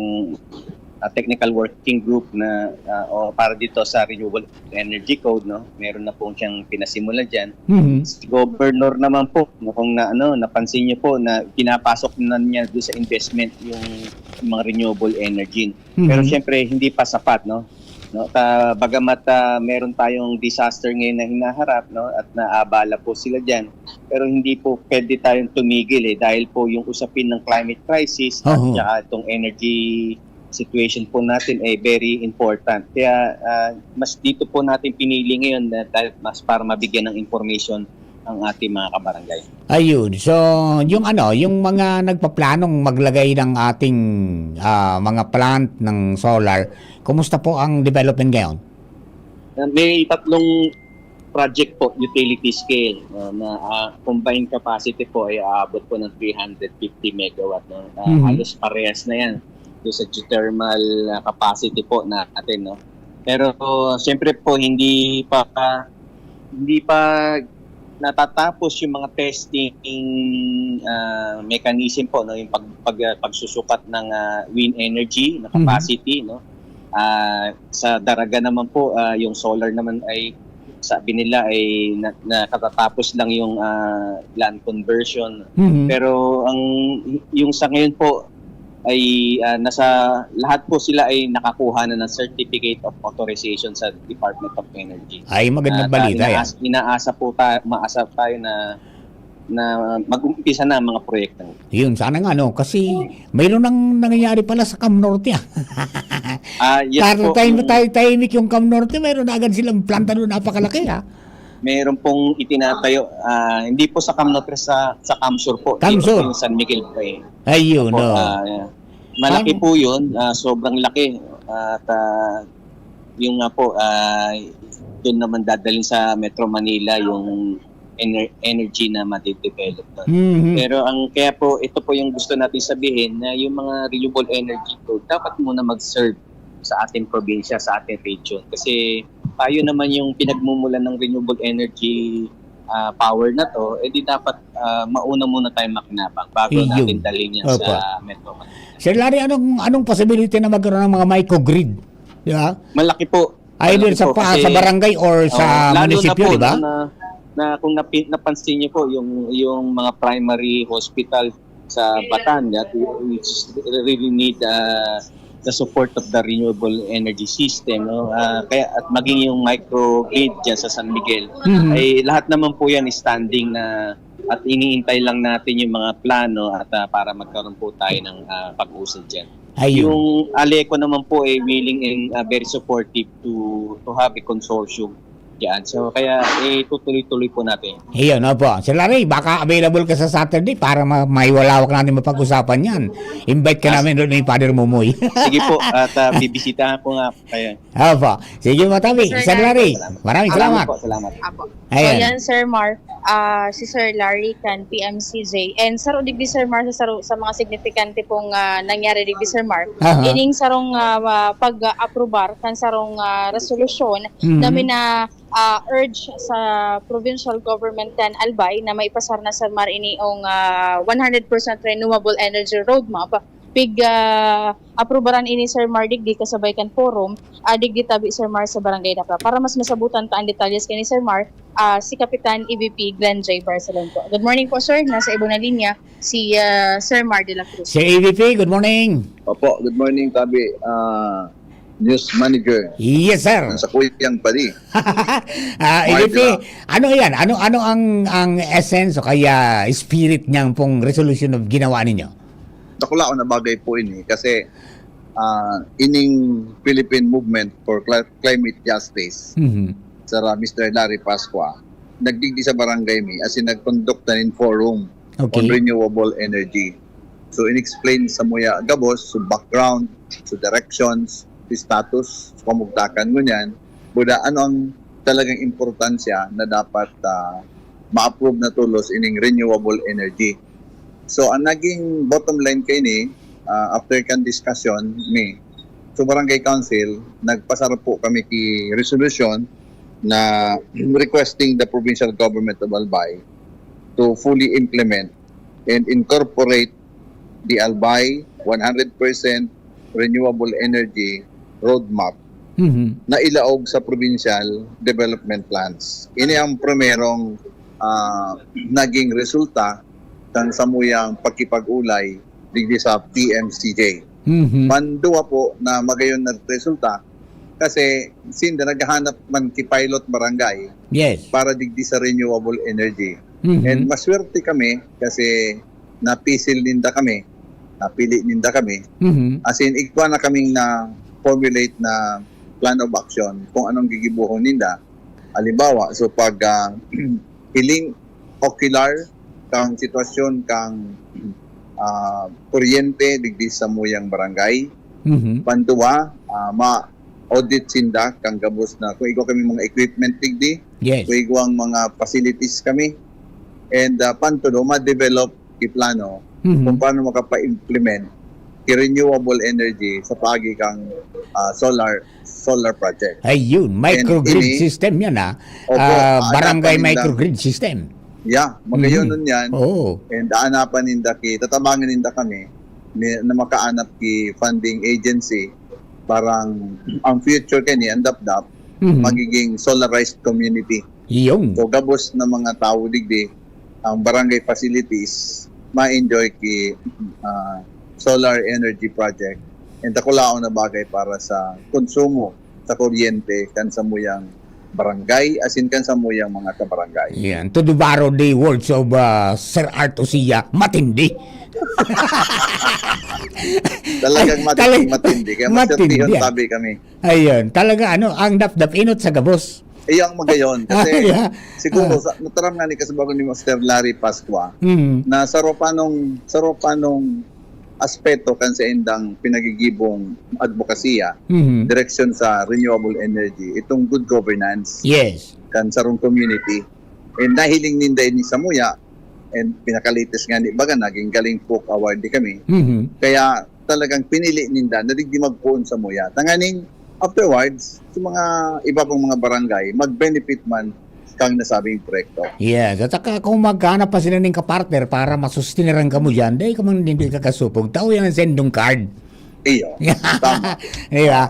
ah, technical working group na ah, o para dito sa renewable energy code, no? Meron na po siyang pinasimula diyan. Mhm. Si Governor naman po, no, kung na ano, napansin niyo po na pinapasok na niya doon sa investment yung mga renewable energy. Pero Mhm. siyempre hindi pa sapat, no? No, ta, bagamat ah, meron tayong disaster ngayon na hinaharap, no, at naabala po sila diyan, pero hindi po pwede tayong tumigil eh dahil po yung usapin ng climate crisis at Oho. saka itong energy situation po natin ay very important. Kaya ah, mas dito po natin pinili ngayon na dahil mas para mabigyan ng information ang ating mga kabarangay. Ayun. So, yung ano, yung mga nagpaplanong maglagay ng ating ah, mga plant ng solar, kumusta po ang development ngayon? Uh, may tatlong project po, utility scale, uh, na uh, combined capacity po ay aabot po ng three hundred fifty megawatt. No? Uh, Mhm. Halos parehas na yan doon sa geothermal uh, capacity po natin. No? Pero siyempre po, hindi pa hindi pa natatapos yung mga testing uh, mechanism po, no, yung pag, pag pagsusukat ng uh, wind energy na capacity, no. Uh, sa Daraga naman po, uh, yung solar naman ay sabi nila ay na, nakatatapos lang yung uh, land conversion. Mhm. Pero ang yung sa ngayon po ay uh, nasa lahat po sila ay nakakuha na ng certificate of authorization sa Department of Energy. Ay, magandang At, uh, balita yan. inaas- inaasa po ta- maasa tayo na na mag-umpisa na ang mga proyekto. Yun, sana nga, no? Kasi mayroon nang nangyayari pala sa Cam Norte, ah. Ah, yes Pero po. time, yung- time, tahimik yung Cam Norte, mayroon na agad silang planta doon, napakalaki, ah. Meron pong itinatayo, ah, hindi po sa Cam Norte, sa, sa Cam Sur po. Cam Dito Sur. po yung San Miguel po eh. Ayun, Po, no. ah, malaki Ang- po yun, ah, sobrang laki. At ah, yung nga po, ah, doon naman dadalhin sa Metro Manila yung ener- energy na madidevelop doon. Mhm. Pero ang kaya po, ito po yung gusto natin sabihin na yung mga renewable energy po, dapat muna mag-serve sa ating probinsya, sa ating region. Kasi tayo naman yung pinagmumulan ng renewable energy ah, power na to, eh di dapat ah, mauna muna tayo makinabang bago Iyong. Natin dalhin yan Opo. Sa Metro Manila. Sir Larry, anong, anong possibility na magkaroon ng mga microgrid? Di ba? Malaki po. Either Malaki sa, po pa, kasi, sa barangay or sa oh, lalo munisipyo, na po, di ba? Na, na kung napi, napansin niyo po, yung, yung mga primary hospital sa Batangas, which really need uh, the support of the renewable energy system. No? Uh, kaya, at maging yung microgrid dyan sa San Miguel, Mhm. Ay lahat naman po yan standing na at iniintay lang natin yung mga plano at uh, para magkaroon po tayo ng uh, pag-usad dyan. Ayun. Yung Aleco naman po ay willing and uh, very supportive to to have a consortium diyan. So kaya eh tutuloy-tuloy po natin. Ayun, opo. Sir Larry, baka available ka sa Saturday para ma- may walawak natin mapag-usapan yan. Invite ka Ah, namin doon ni Father Mumoy. Sige po, at uh, bibisitahan ko nga kayo. Opo. Sige, Matabi. Sir Sir Larry, Larry. Maraming salamat. Po, salamat. Apo. Ayan. So yan, Sir Mar. Ah, si Sir Larry Can, P M C J. And saro digdi, Sir Mar, sa, saro, sa mga signifikante pong ah, nangyari digdi, Sir Mar. Aha. Ining sarong ah, ah, pag-aprobar kan sarong ah, resolusyon Mhm. na mina ah, urge sa provincial government kan Albay na maipasar na, Sir Mar, ini ong ah, one hundred percent renewable energy roadmap. Pig ah, aprobaran ini, Sir Mar, digdi kasabay kan forum, ah, digdi tabi, Sir Mar, sa Barangay Dakra. Para mas masabutan ta ang detalyes kani, Sir Mar, ah, si Kapitan E V P Glenn J Barcelon po. Good morning po, sir. Nasa ibo na linya si ah, Sir Mar de la Cruz. Sir E V P, good morning. Opo, good morning, Tabi. Ah, News Manager. Yes, sir. Ng Sakuyang Padi. Ah, Maray Ilipi, sila. Ano yan? Ano, ano ang, ang essence o kaya spirit niyang pong resolution of ginawa ninyo? Dakulaon na bagay po ini kasi, ah, ining Philippine Movement for Cli-, Climate Justice, Mhm. Sir, ah, Mister Larry Pascua, nagdigdi sa barangay mi, as in, nag-conduct na nin forum Okay. on renewable energy. So, in-explain sa muya gabos, so background, so directions, status, so kamugtakan ngunyan, buda ano ang talagang importansya na dapat, ah, ma-approve na tolos ining renewable energy. So, ang naging bottom line kaini, ah, after kan discussion mi, so Barangay Council, nagpasar po kami ki resolution na requesting the provincial government of Albay to fully implement and incorporate the Albay one hundred percent renewable energy roadmap Mhm. na ilaog sa provincial development plans. Ini ang primerong, ah, naging resulta kan samuyang pakikipag-ulay digdi sa P M C J. Mhm. Pandua po na magayon na resulta kasi sinda naghahanap man ki pilot barangay Yes. para digdi sa renewable energy. Mhm. And maswerte kami kasi napisil ninda kami, napili ninda kami. Mhm. As in, igwa na kaming na-formulate na plan of action kung anong gigibohon ninda. Halimbawa, so pag, ah, hiling ocular kang sitwasyon kang, ah, kuryente digdi sa muyang barangay. Mhm. Panduwa, ah, ma-audit sinda kang gabos na kung igwa kami mga equipment digdi, Yes. kung igwang mga facilities kami. And, ah, pantulo, ma-develop ki plano Mhm. kung paano makapa-implement ki renewable energy sa paagi kang, ah, solar, solar project. Ayun, And microgrid ini, system yan, ah. opo, Ah, aanapan barangay ninda. microgrid system. Yeah, magayon Mhm. nun yan. Oo. And aanapan ninda ki, tatabangan ninda kami ni, na makaanap ki funding agency. Parang ang future kani, ang dapdap, Mhm. magiging solarized community. Iyong. So, gabos na mga tawo digdi, ang barangay facilities, ma-enjoy ki, ah, solar energy project. And dakulaon na bagay para sa konsumo sa kuryente kan samuyang barangay, as in kan samuyang mga kabarangay. Yan. To the borrow the words of, ah, Sir Art Usia, matindi. Talagang Ay, matindi, talag-, matindi. Kaya matindi, masertihon ah. tabi kami. Ayun. Talaga, ano, ang dapdap inot sa gabos. Iyang magayon. Kasi Yeah. siguro, Ah. sa, nataram nga ni kasabagon ni Mister Larry Pascua, Mm. na sa ropanong, sa ropanong aspeto kan sa indang pinagigibong advokasya, Mhm. direksyon sa renewable energy, itong good governance Yes. kan sarong community. And nahiling ninda ini sa muya, and pinakalitis nga ni baga, naging galing Coke Award di kami. Mhm. Kaya talagang pinili ninda na digdi magpoon sa muya. Tanganing afterwards, sa mga iba pang mga barangay, mag-benefit man kang nasabing proyekto. Yes, at saka kung maghanap pa sila ning kapartner para masustineran kamo diyan, dai ka man hindi kakasupog. Tao yan ang sendong card. Iyo, tama. Di ba?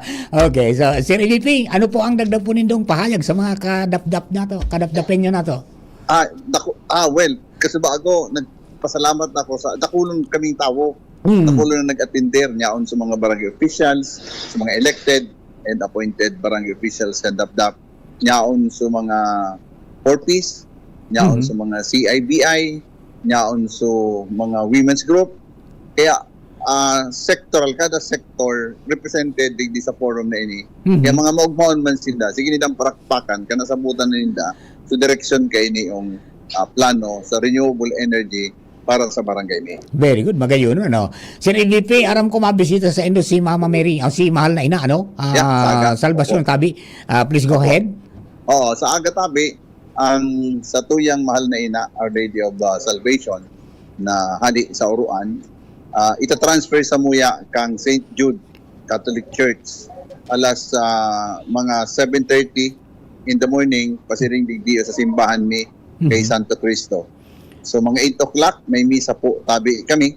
Okay, so, Sir E V P, ano po ang dagdag po nindong pahayag sa mga kadapdap nato, kadapdapenyo nato? Ah, naku, ah, well, kasi bago, nagpasalamat ako sa, dakulon kaming tawo. Mm. Dakulon na nag-atender, nyaon sa mga barangay officials, sa mga elected and appointed barangay officials kan dapdap. Nyaon sa mga Corpis, nyaon Mhm. sa mga C I B I, nyaon sa mga women's group. Kaya, ah, sectoral, kada sector represented digdi sa forum na ini. Mhm. Kaya mga maugmaon man sila, sige nilang parakpakan, kanasabutan na ninda, so direksyon kaini yung, ah, plano sa renewable energy para sa barangay mi. Very good, magayon, ano? Sir E V P, aram ko mabisita sa indo si Mama Mary, ah, si Mahal na Ina, ano? Ah, Yeah, sa aga. Salvacion Opo. Tabi. Ah, please go Opo. ahead. Oo, sa aga tabi, ang satuyang Mahal na Ina, Our Lady of, ah, Salvation, na hali sa Uruan, ah, itatransfer sa muya kang Saint Jude Catholic Church alas, ah, mga seven thirty in the morning, pasiring digdi sa simbahan mi kay Mhm. Santo Cristo. So, mga eight o'clock, may misa po tabi kami.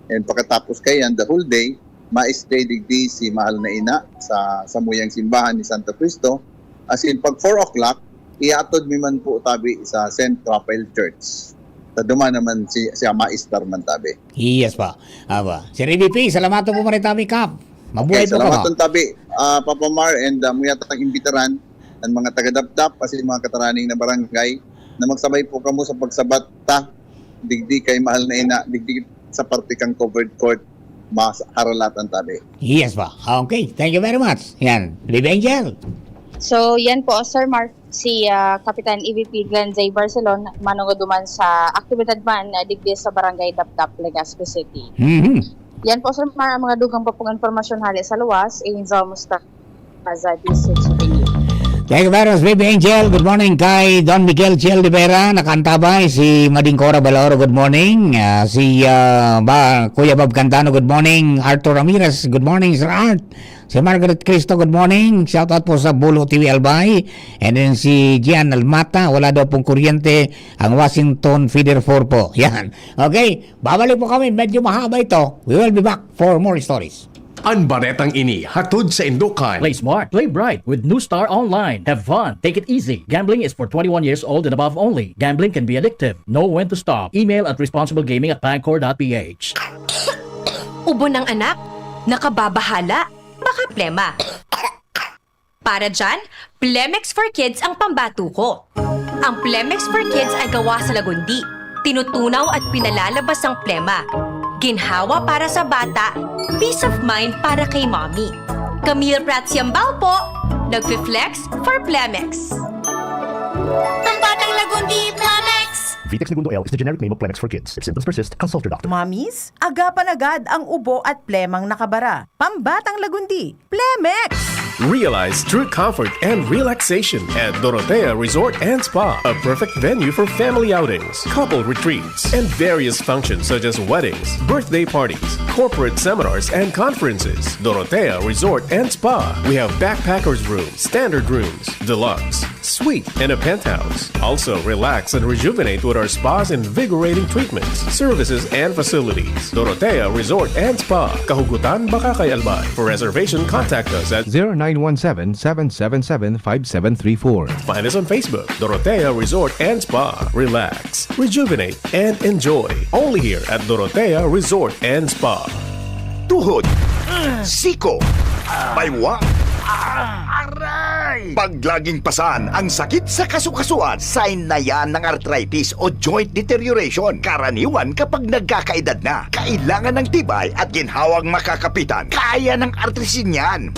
And pagkatapos kayan, the whole day, ma-stay digdi si Mahal na Ina sa samuyang simbahan ni Santo Cristo. As in, pag four o'clock, iatod mi man po tabi sa Saint Raphael Church. Sa duman naman si, si Ama Istar man tabi. Yes pa. Aba. Sir E V P, salamat po man tabi, Kap. Mabuhay Okay, po kamo. Salamat, Tabi, ah, Papa Mar, and ah, muya ta kang imbitaran ang mga taga-Dapdap, asin mga kataraning na barangay, na magsabay po kamo sa pagsabat ta digdi kay Mahal na Ina, digdi sa parte kang covered court, mas haralatan, Tabi. Yes po. Okay. Thank you very much. Yan. Baby Angel. So, yan po, Sir Mark, si ah, Kapitan E V P Glenn J Barcelon, manungoduman sa aktibidad man ah, digdi sa Barangay Dapdap, Legazpi City. Mhm. Yan po, Sir Mark, ang mga dugang pa pong impormasyon hali sa luwas. Angel Mustafa, Plaza, D six Avenue. Thank you very much, Baby Angel. Good morning kay Don Miguel Chel de Vera. Nakaantabay si Mading Cora Baloro. Good morning. Ah, si ah, ba, Kuya Bob Cantano. Good morning. Arthur Ramirez. Good morning, Sir Art. Si Margaret Cristo. Good morning. Shout out po sa Bulo T V Albay. And then si Gian Almata. Wala daw pong kuryente ang Washington Feeder four po. Yan. Okay. Babalik po kami. Medyo mahaba ito. We will be back for more stories. An baretang ini hatod sa Indokan. Play smart, play bright with New Star Online. Have fun, take it easy. Gambling is for twenty-one years old and above only. Gambling can be addictive. Know when to stop. Email at responsiblegaming at pagcor dot p h. Ubo ng anak? Nakababahala? Baka plema. Para dyan, Plemex for Kids ang pambato ko. Ang Plemex for Kids ay gawa sa lagundi, tinutunaw at pinalalabas ang plema. Ginhawa para sa bata, peace of mind para kay mommy. Camille Prats Yambao po, nagfi-flex for Plemex. Pambatang lagundi, Plemex! Vitex Negundo L is the generic name of Plemex for kids. If symptoms persist, consult your doctor. Mommies, agapan agad ang ubo at plemang nakabara. Pambatang lagundi, Plemex! Realize true comfort and relaxation at Dorotea Resort and Spa, a perfect venue for family outings, couple retreats, and various functions such as weddings, birthday parties, corporate seminars, and conferences. Dorotea Resort and Spa. We have backpackers room, standard rooms, deluxe, suite, and a penthouse. Also, relax and rejuvenate with our spa's invigorating treatments, services, and facilities. Dorotea Resort and Spa, Kahugutan, Bacacay, Albay. For reservation, contact us at zero nine one seven, seven seven seven, five seven three four. Find us on Facebook, Dorotea Resort and Spa. Relax, rejuvenate, and enjoy. Only here at Dorotea Resort and Spa. Tuhod, siko, baywang, aray! Pag laging pasan ang sakit sa kasukasuan, sign na yan ng arthritis o joint deterioration. Karaniwan kapag nagkakaedad na, kailangan ng tibay at ginhawang makakapitan. Kaya ng Artrisin yan.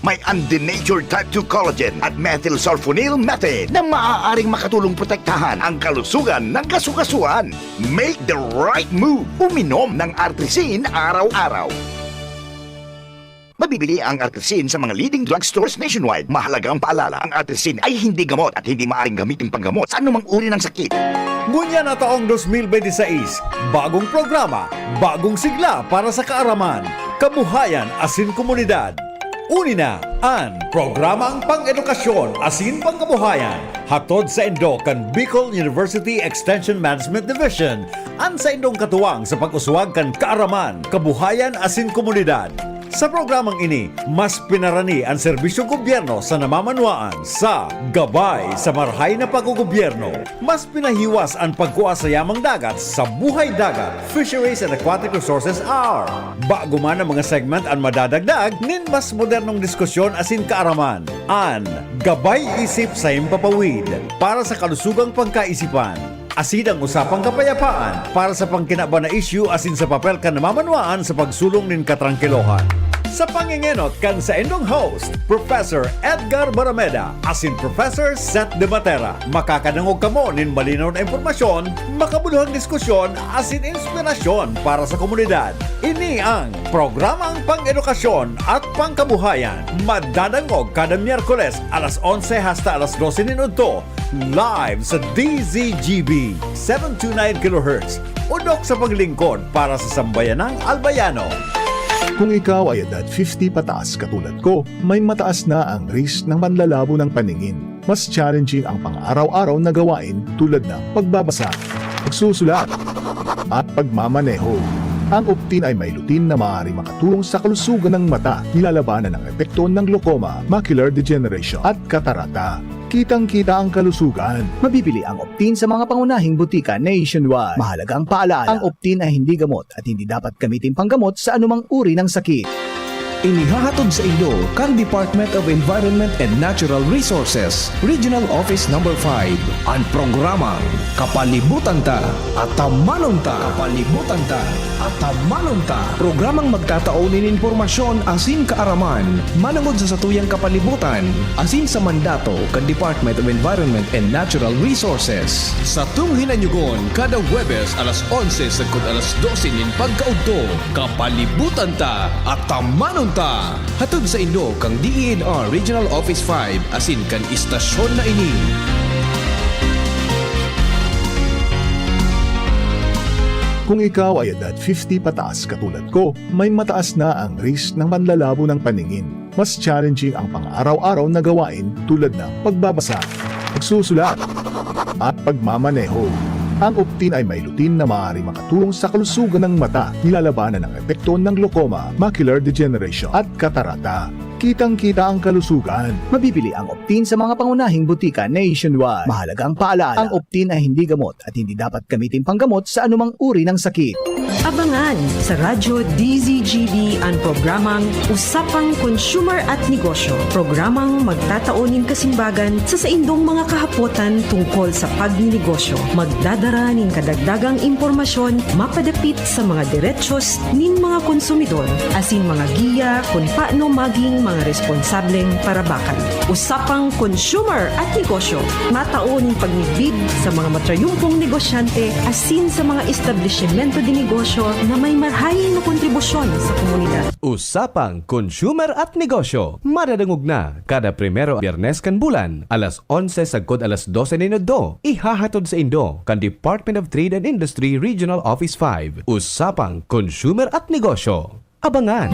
May undenatured type two collagen at methylsulfonyl methane na maaaring makatulong protektahan ang kalusugan ng kasukasuan. Make the right move. Uminom ng Artrisin araw-araw. Mabibili ang Artrisin sa mga leading drugstores nationwide. Mahalagang paalala, ang Artrisin ay hindi gamot at hindi maaaring gamitin panggamot sa anumang uri ng sakit. Ngunyan na taong dos mil bente seis, bagong programa, bagong sigla para sa kaaraman, kabuhayan asin komunidad. Uni na an Programang Pang-edukasyon asin Pangkabuhayan, hatod saindo kan Bicol University Extension Management Division, an saindong katuwang sa pag-uswag kan kaaraman, kabuhayan asin komunidad. Sa programang ini, mas pinarani an serbisyong gobyerno sa namamanwaan sa Gabay sa Marahay na Paggogobyerno. Mas pinahiwas an pagkua sa yamang dagat sa Buhay Dagat, Fisheries and Aquatic Resources Hour. Bago man ang mga segment an madadagdag nin mas modernong diskusyon asin kaaraman. An Gabay Isip sa Himpapawid para sa kalusugang pangkaisipan. Asin ang usapang kapayapaan para sa pangkinaban na isyu asin sa papel kan namamanwaan sa pagsulong nin katrangkilohan. Sa pangengenot kan saindong host, Professor Edgar Barameda asin Professor Seth De Matera, makakadangog kamo nin malinaw na impormasyon, makabuluhang diskusyon asin inspirasyon para sa komunidad. Ini ang Programang Pang-edukasyon at Pangkabuhayan. Madadangog kada Miyerkules alas onse hasta alas dose nin udto, live sa D Z G B, seven two nine kilohertz, udok sa paglingkod para sa sambayanang Albayano. Kung ikaw ay edad fifty pataas katulad ko, may mataas na ang risk ng panlalabo ng paningin. Mas challenging ang pang-araw-araw na gawain tulad ng pagbabasa, pagsusulat, at pagmamaneho. Ang Optin ay may lutein na maaaring makatulong sa kalusugan ng mata, nilalabanan ang epekto ng glaucoma, macular degeneration, at katarata. Kitang-kita ang kalusugan. Mabibili ang Optin sa mga pangunahing butika nationwide. Mahalagang paalala, ang Optin ay hindi gamot at hindi dapat gamitin panggamot sa anumang uri ng sakit. Inihahatod saindo kan Department of Environment and Natural Resources, Regional Office Number five, an programang Kapalibutan Ta, Atamanon Ta. Kapalibutan Ta, Atamanon Ta. Programang magtatao nin impormasyon asin kaaraman manongod sa satuyang kapalibutan asin sa mandato kan Department of Environment and Natural Resources. Satong hinanyugon kada Huwebes alas onse sagkod alas dose nin pagkaudto. Kapalibutan Ta, Atamanon Ta! Hatod saindo kan D E N R Regional Office five asin kan istasyon na ini. Kung ikaw ay edad fifty pataas katulad ko, may mataas na ang risk ng panlalabo ng paningin. Mas challenging ang pang-araw-araw na gawain tulad ng pagbabasa, pagsusulat, at pagmamaneho. Ang Optin ay may lutein na maaaring makatulong sa kalusugan ng mata, nilalabanan ang epekto ng glaucoma, macular degeneration, at katarata. Kitang-kita ang kalusugan. Mabibili ang Optin sa mga pangunahing butika nationwide. Mahalagang paalaala, ang Optin ay hindi gamot at hindi dapat gamitin panggamot sa anumang uri ng sakit. Abangan sa Radyo D Z G B an programang Usapang Consumer at Negosyo, programang magtatao nin kasimbagan sa saindong mga kahapotan tungkol sa pagninegosyo. Magdadara nin kadagdagang impormasyon mapadapit sa mga derechos nin mga konsumidor, asin mga giya kun paano maging mga responsableng parabakan. Usapang Consumer at Negosyo, matao nin pagmidbid sa mga matrayumpong negosyante asin sa mga establisimento de negosyo na may marahay na kontribusyon sa komunidad. Usapang Consumer at Negosyo, madadangog na kada primero Biyernes kan bulan, alas onse sagkod alas dose nin udto. Ihahatod saindo kan Department of Trade and Industry Regional Office five. Usapang Consumer at Negosyo. Abangan!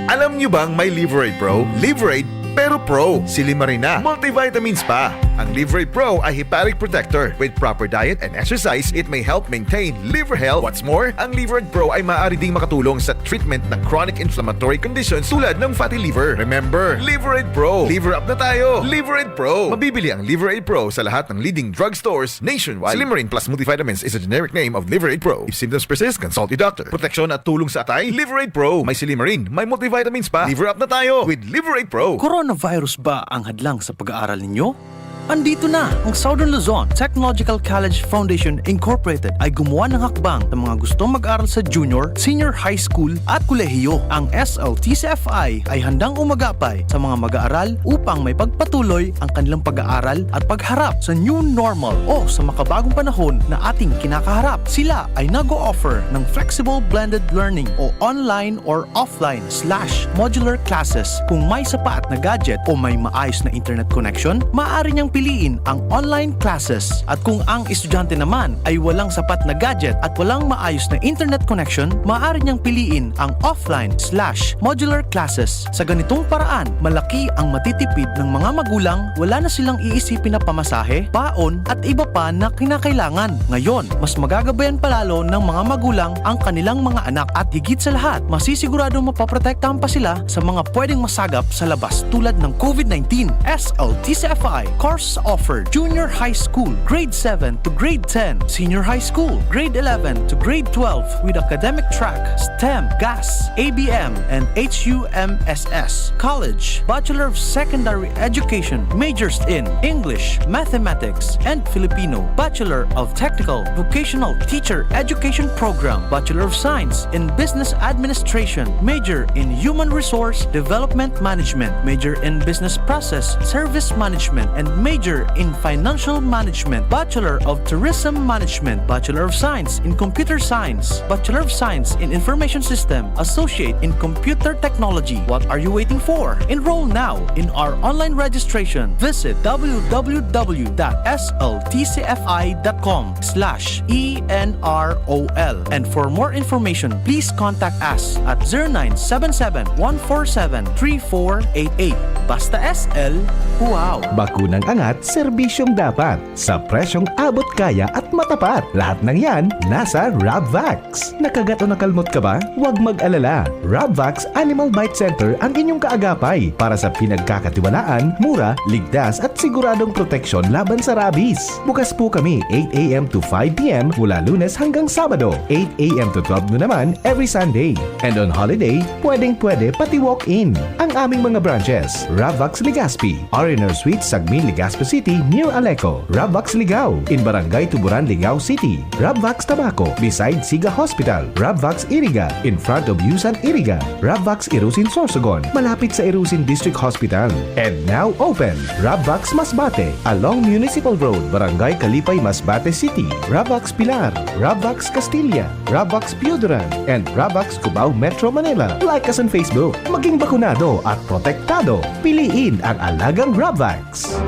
Alam nyo bang may Liver Aid Pro? Liver Aid, pero pro! Silimarin na, multivitamins pa! Ang Liver Aid Pro ay hepatic protector. With proper diet and exercise, it may help maintain liver health. What's more, ang Liver Aid Pro ay maaari ding makatulong sa treatment ng chronic inflammatory conditions tulad ng fatty liver. Remember, Liver Aid Pro! Liver up na tayo! Liver Aid Pro! Mabibili ang Liver Aid Pro sa lahat ng leading drugstores nationwide. Silimarin Plus Multivitamins is a generic name of Liver Aid Pro. If symptoms persist, consult your doctor. Proteksyon at tulong sa atay, Liver Aid Pro. May Silimarin, may multivitamins pa. Liver up na tayo with Liver Aid Pro. Coronavirus ba ang hadlang sa pag-aaral ninyo? Andito na! Ang Southern Luzon Technological College Foundation Incorporated ay gumawa ng hakbang sa mga gustong mag-aral sa junior, senior high school at kolehiyo. Ang S L T C F I ay handang umagapay sa mga mag-aaral upang maipagpatuloy ang kanilang pag-aaral at pagharap sa new normal o sa makabagong panahon na ating kinakaharap. Sila ay nag-o-offer ng flexible blended learning o online or offline slash modular classes. Kung may sapat na gadget o may maayos na internet connection, maaari niyang piliin ang online classes. At kung ang estudyante naman ay walang sapat na gadget at walang maayos na internet connection, maaari niyang piliin ang offline slash modular classes. Sa ganitong paraan, malaki ang matitipid ng mga magulang, wala na silang iisipin na pamasahe, baon at iba pa na kinakailangan. Ngayon, mas magagabayan palalo ng mga magulang ang kanilang mga anak at higit sa lahat, masisiguradong mapoprotektahan pa sila sa mga pwedeng masagap sa labas tulad ng COVID nineteen. S L T C F I course offered Junior High School, Grade seven to Grade ten, Senior High School, Grade eleven to Grade twelve with academic track STEM, GAS, A B M, and H U M S S. College, Bachelor of Secondary Education, majors in English, Mathematics, and Filipino, Bachelor of Technical Vocational Teacher Education Program, Bachelor of Science in Business Administration, major in Human Resource Development Management, major in Business Process Service Management, and major in Financial Management, Bachelor of Tourism Management, Bachelor of Science in Computer Science, Bachelor of Science in Information System, Associate in Computer Technology. What are you waiting for? Enroll now in our online registration. Visit w w w dot s l t c f i dot com slash e n r o l. And for more information, please contact us at zero nine seven seven, one four seven, three four eight eight. Basta S L, wow! Bakunang angat, at serbisyong dapat sa presyong abot kaya at matapat. Lahat ng yan nasa Rabvax. Nakagat o nakalmot ka ba? Huwag mag-alala. Rabvax Animal Bite Center ang inyong kaagapay para sa pinagkakatiwalaan, mura, ligtas at siguradong proteksyon laban sa rabies. Bukas po kami eight a m to five p m mula Lunes hanggang Sabado, eight a m to twelve noon naman every Sunday. And on holiday, pwedeng-pwede pati walk-in. Ang aming mga branches, Rabvax Legazpi, R and R Suite, Sagmin, Legazpi City, near Aleco, Rabvax Ligao, in Barangay Tuburan, Ligao City, Rabvax Tabaco, beside Siga Hospital, Rabvax Iriga, in front of Yusan Iriga, Rabvax Irusin Sorsogon, malapit sa Irusin District Hospital. And now open, Rabvax Masbate, along Municipal Road, Barangay Kalipay, Masbate City, Rabvax Pilar, Rabvax Castilla, Rabvax Pioduran, and Rabvax Cubao, Metro Manila. Like us on Facebook. Maging bakunado at protektado. Piliin ang alagang Rabvax.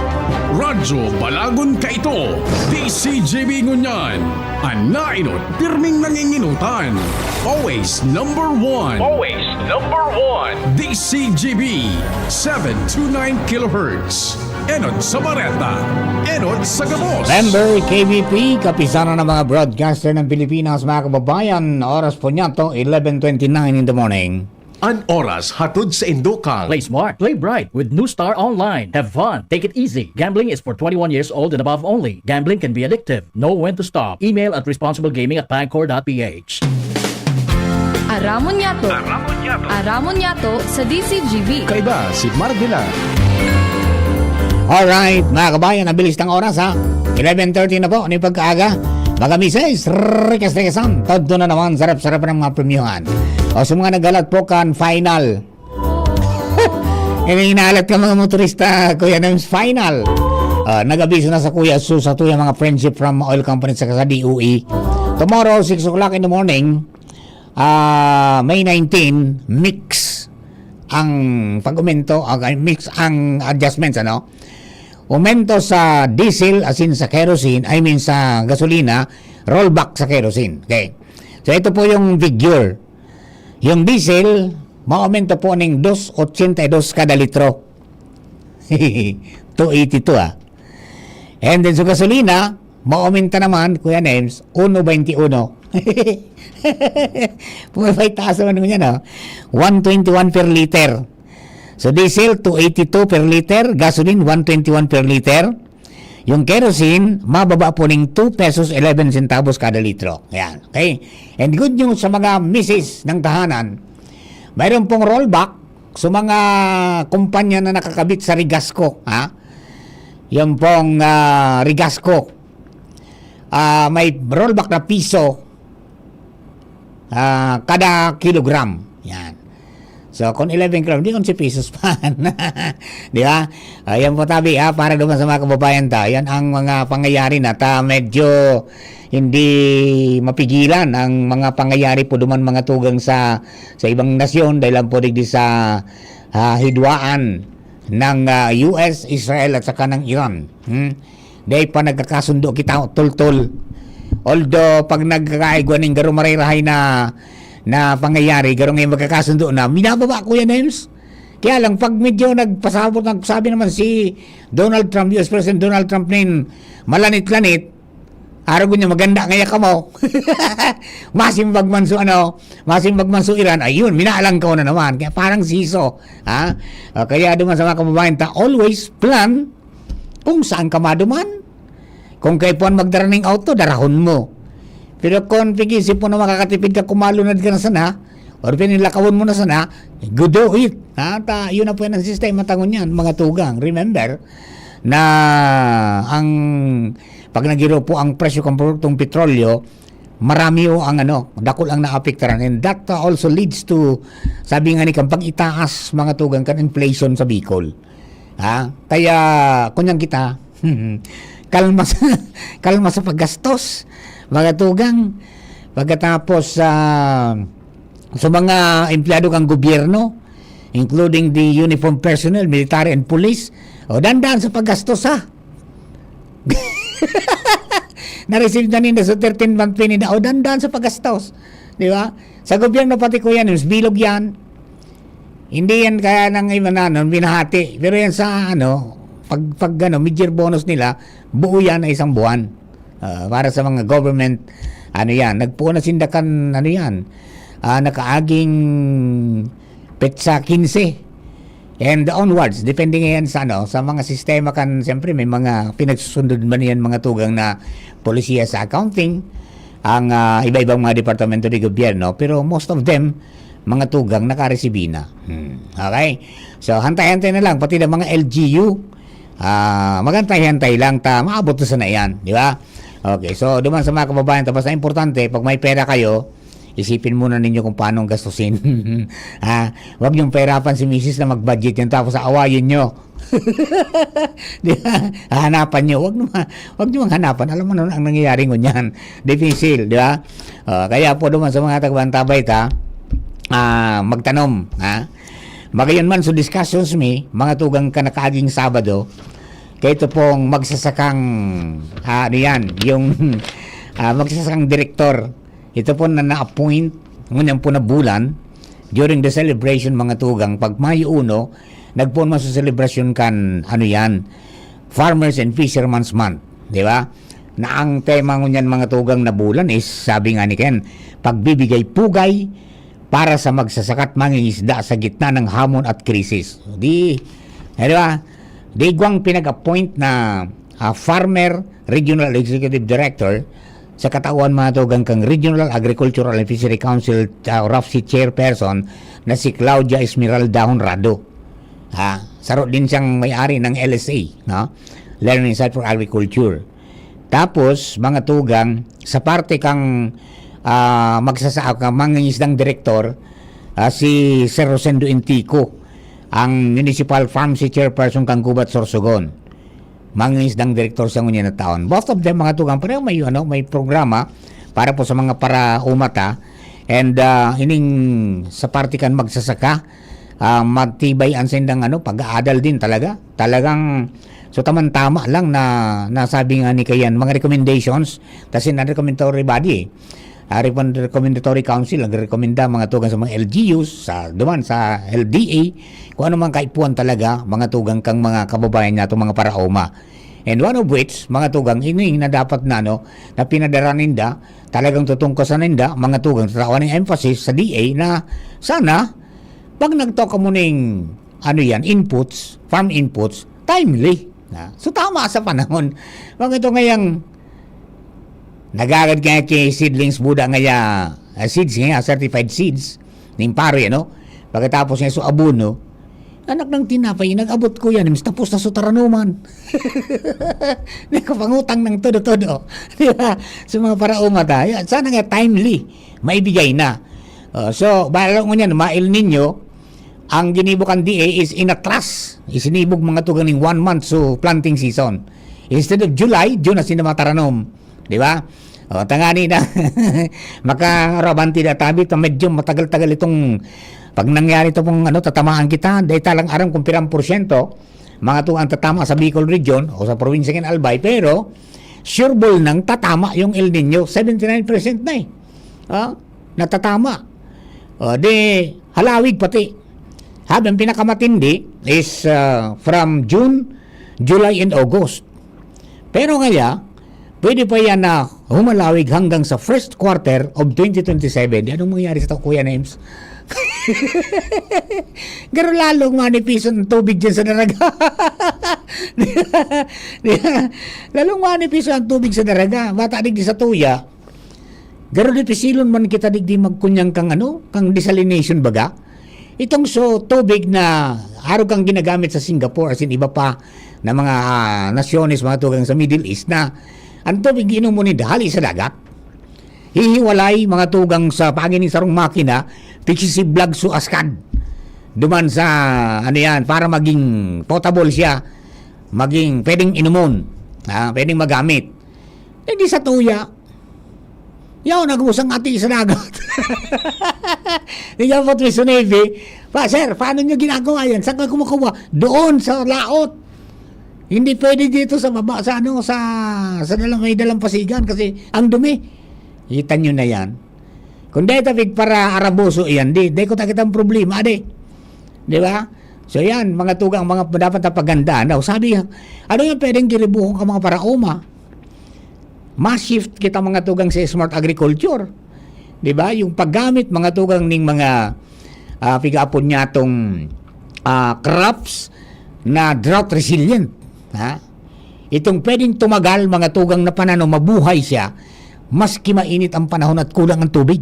Radyo Balagon Kaito, D C G B ngunyan. An nainot, pirming nanginginutan. Always number one. Always number one. D C G B, seven two nine kilohertz. Enot sa Bareta. Enot sa Gabos. Member K B P, Kapisanan ng mga Broadcaster ng Pilipinas, mga kababayan. Oras po niya to, eleven twenty-nine in the morning. An oras hatod sa indokang. Play smart, play bright with New Star Online. Have fun, take it easy. Gambling is for twenty-one years old and above only. Gambling can be addictive. Know when to stop. Email at responsiblegaming at pangcor dot p h. Aramon niyato. Aramon niyato. Aramon niyato sa D C G B. Kaiba si Marvela. Alright, mga kabayan, ang bilis ng oras, ha? Eleven thirty na po, ni pagkaaga. Mga misis, rikas-rikasan, todo na naman, sarap-sarap ng mga premyohan. O sa mga naghalat po kan final. Ini inalat ka mga motorista, Kuya Nems, final. Ah, nag-abiso na sa Kuya Su, sa tuyang mga friendship from oil company sa, sa D O E. Tomorrow, six o'clock in the morning, ah, May nineteen, mix ang pag-umento, ah, mix ang adjustments, ano? Umento sa diesel, asin sa kerosene, I mean sa gasolina, rollback sa kerosene. Okay. So, ito po yung figure. Yung diesel, maumento po ning dos ochenta y dos kada litro. Two eighty-two, ah. And then, sa gasolina, maumenta naman, Kuya Nems, uno veintiuno. Pumapay taas naman niya, no? One twenty-one per liter. So, diesel, two eighty-two per liter. Gasoline, one twenty-one per liter. Yung kerosene, mababa po ning two pesos eleven centavos kada litro. Ayan. Okay? And good news sa mga misis ng tahanan, mayroon pong rollback sa mga kumpanya na nakakabit sa Rigasco, ha? Yan pong, ah, Rigasco. Ah, may rollback na piso, ah, kada kilogram. Yan. So, kung eleven kilogram, di onse pesos pa. Di ba? Ayan po, tabi, ha, para duman sa mga kababayan ta. Yan ang mga pangyayari na ta medyo hindi mapigilan ang mga pangyayari po duman, mga tugang, sa, sa ibang nasyon, dahil lang po digdi sa, ah, hidwaan ng, ah, U S, Israel at saka ng Iran. Hmm? Dahil pa nagkakasundo kita, tol-tol. Although, pag nagkakaigwa ning garo marerahay na, na pangyayari, garo ngayon magkakasundo na, minababa, Kuya Nems. Kaya lang, pag medyo nagpasabot, nagsabi naman si Donald Trump, U S President Donald Trump, nin malanit-lanit, araw niya, maganda kaya kamo. Masimbag man so, ano, masimbag man so Iran, ayun, minalang ka na naman. Kaya parang siso, ha? O, kaya duman sa mga kababayan ta, always plan kung saan ka maduman. Kung kaipuhan magdara ning auto, darahon mo. Pero kung pag-iisip mo na makakatipid ka, kumalunad ka na sana, or pinilakawan mo na sana, go do it. Ha? Ta, yun na po yan ang sistema ta ngunyan, mga tugang. Remember na ang, pag nagiro po ang presyo ng produktong petrolyo, marami o ang ano, dakul ang naapektaran. And that, uh, also leads to, sabi nga ni Kang, pag-itaas, mga tugang, kan inflation sa Bicol. Ha? Kaya, kunyan kita, kalma sa, kalma sa paggastos, mga tugang. Pagkatapos, ah, sa mga empleyado kang gobyerno, including the uniform personnel, military and police, o, dandan sa paggastos, ha? Na-receive na ninda sa thirteen month pay ninda, o, dandan sa paggastos. Di ba? Sa gobyerno pati, Kuya Nems, bilog yan. Hindi yan kaya ng iba na, ano, binahati. Pero yan sa, ano, pag, pag ano, mid-year bonus nila, buo yan na isang buwan. Ah, para sa mga government, ano yan, nagpuon na sinda kan, ano yan, ah, nakaaging petsa quince and onwards, depende ngayon sa, ano, sa mga sistema kan, siyempre, may mga pinagsusundod man yan, mga tugang, na polisiya sa accounting, ang, ah, iba-ibang mga departamento ng gobyerno, pero most of them, mga tugang, nakaresibi na. Hmm. Okay? So, hantay-hantay na lang, pati na mga L G U, ah, magantay-hantay lang ta, maabot na sana yan, di ba? Okay, so, duman sa mga kababayan, ta, basta importante, pag may pera kayo, isipin muna ninyo kung paano ang gastusin. Ha? Huwag niyong pahirapan si misis na mag-budget yan, tapos aawayin niyo. Di ba? Hahanapan niyo. Huwag naman, huwag niyo hanapan. Alam mo naman ang nangyayari ngunyan. Difficile, di ba? Ah, kaya po naman sa mga taga-Antabay ta, ah, magtanom, ha? Magayon man, so discussions mi, mga tugang kan nakaaging Sabado, kaya ito pong magsasakang, ah, ano yan, yung, ah, magsasakang direktor, ito po na na-appoint, ngunyan po na bulan, during the celebration, mga tugang, pag Mayo uno, nagpoon man sa selebrasyon kan, ano yan, Farmers and Fishermen's Month, di ba? Na ang tema ngunyan, mga tugang, na bulan is, sabi nga ni Ken, pagbibigay pugay para sa magsasaka't mangingisda sa gitna ng hamon at krisis. Di, eh, di ba? Di igwang pinag-appoint na, ah, farmer regional executive director sa katauhan, mga tugang, kan Regional Agricultural and Fishery Council, ah, RAFC chairperson na si Claudia Esmeralda Honrado. Ha? Saro din siyang may-ari ng L S A, no? Learning Site for Agriculture. Tapos, mga tugang, sa parte kang, ah, magsasa-, kang mangingisdang direktor, ah, si Sir Rosendo Intico, ang Municipal Farm Chairperson kan Gubat, Sorsogon. Mangingisdang direktor siya ngunyan na taon. Both of them, mga tugang, pareho may, ano, may programa para po sa mga paraoma ta. And, ah, ining sa parte kan magsasaka, ah, matibay ang sindang, ano, pag-aadal din talaga. Talagang, so, tamang-tama lang na nasabi nga ni Kayan, mga recommendations, kasi na-recommendatory body, eh. Ah, recom-, recommendatory council, nagrekomenda, mga tugang, sa mga L G Us, sa, duman sa L D A, kung ano man kaipuhan talaga, mga tugang, kang mga kababayan nato, mga paraoma. And one of which, mga tugang, ini na dapat na, ano, na pinadara ninda, talagang tutungkosan ninda, mga tugang, tatawan ng emphasis sa D A na sana, pag nagtao kamo ning, ano yan, inputs, farm inputs, timely. Na. So, tama sa panahon. Bakit ito ngayang nagagad kaya ki seedlings buda ngaya, ah, seeds nga, certified seeds, ning pare, ano? Pagkatapos nga so abono, anak ng tinapay, nag-abot ko yan, mas tapos na so taranuman. Nakapangutang ng todo-todo. Di ba? Sa mga paraoma ta. Yan, sana nga timely, maibigay na. Oh, so, bala ngunyan, ma-El Nino, ang ginibo kan D A is inatras. Isinibog, mga tugang, ning one month so planting season. Instead of July, June na sinda mataranom. Di ba? O, tangani na. Makarabanti na tabi, ta medyo matagal-tagal itong, pag nangyari ito pong, ano, tatamaan kita, dahil talang aram kung pirang porsyento, mga tugang, tatama sa Bicol region o sa probinsya kan Albay, pero sure ball nang tatama yung El Nino, seventy nine percent na eh. Ah, natatama. O, di, halawig pati. Habang pinakamatindi is, ah, from June, July, and August. Pero kaya, pwede pa yan na humalawig hanggang sa first quarter of twenty twenty-seven. Di, anong mangyayari sa tao, Kuya Nems? Pero lalong manipis ang tubig dyan sa Daraga. Di ba? Di ba? Lalong manipis ang tubig sa Daraga. Bata digdi sa tuya. Pero dipisilon man kita digdi magkunyang kang ano, kang desalination baga. Itong so tubig na arog kang ginagamit sa Singapore, as in iba pa na mga, ah, nasyones, mga tugang sa Middle East na ang tubig iinom mo ninda hali sa dagat. Hihiwalay, mga tugang, sa pagin ning sarong makina, pigsisiblag so askad. Duman sa, ano yan, para maging potable siya, maging pwedeng inumon, ah, pwedeng magamit. Eh, di sa tuya. Yaw, nagmusang ati sa dagat. Di niya po Twiso Navy. Pa, sir, paano nyo ginagawa yan? Saan kayo kumukuha? Doon, sa laot. Hindi pwede dito sa baba, sa ano, sa, sa dalam, may dalampasigan kasi ang dumi. Kita nyo na yan. Kung dahil tapig para araboso yan, di, di ko takit ang problema, di. Di ba? So yan, mga tugang, mga dapat na pagandaan. Now, sabi, ano yung pwedeng giribuhon ka mga paraoma? Ma-shift kita mga tugang sa smart agriculture. Di ba? Yung paggamit mga tugang ning mga ah, pigaapon niya tong ah, crops na drought resilient. Ha? Itong pwedeng tumagal mga tugang na pananom, mabuhay siya, maski mainit ang panahon at kulang ang tubig.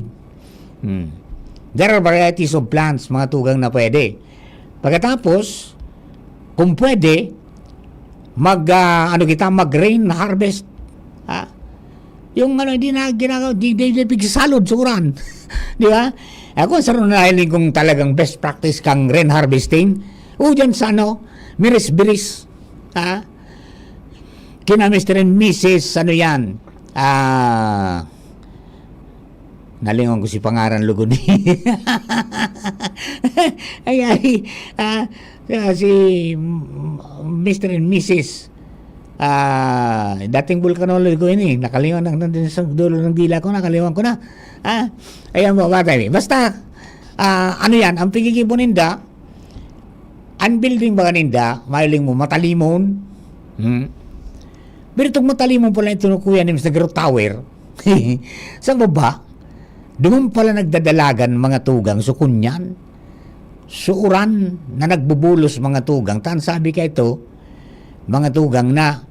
Hmm. There are varieties of plants, mga tugang na pwede. Pagkatapos, kung pwede, mag, ah, ano kita, mag-rain harvest. Ha? Yung ano, hindi na ginagawa, di, di, di pigsasalod sa uran. Di ba? Ako, sa ron nahiling kong talagang best practice kang rain harvesting. O, dyan sa ano, Miris-Biris. Ha? Kina Mister and Missus, ano yan? Ah, nalingon ko si pangaran lugod. Ay, ay, ah, ah, si mm, Mister and Missus Ah, dating vulcanology ko ini, nakalingon na, nandun sa dulo ng dila ko, nakalingon ko na. Ah, ayan po, batay. Basta, ah, ano yan, ang pigigibo ninda, ang building ba ninda, mailing mo, matalimon. Hmm? Pero itong matalimon pala ito, kuya, ni Mister Tower, sa baba, duman pala nagdadalagan mga tugang, so kunyan. So, uran na nagbubulos mga tugang, tan sabi ka ito, mga tugang na,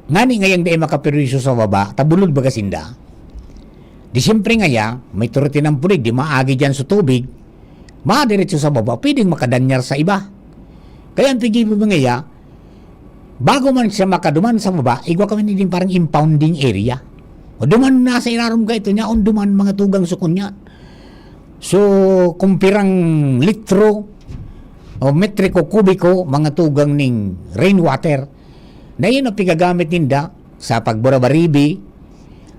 ngani ngayang dai makaperwisyo sa baba, tabulod baga sinda. Di siyempre ngaya, may turiti ng pulig, di maagi dyan sa tubig, madiretso sa baba, pwedeng makadanyar sa iba. Kaya ang pigibo mo ngaya, bago man siya makaduman sa baba, igwa kami ni din parang impounding area. O duman nasa ilarom ka ito niya, on duman mga tugang sukon yan. So, kung pirang litro o metriko kubiko, mga tugang ning rainwater, na yun ang pigagamit ninda sa pagburabaribi,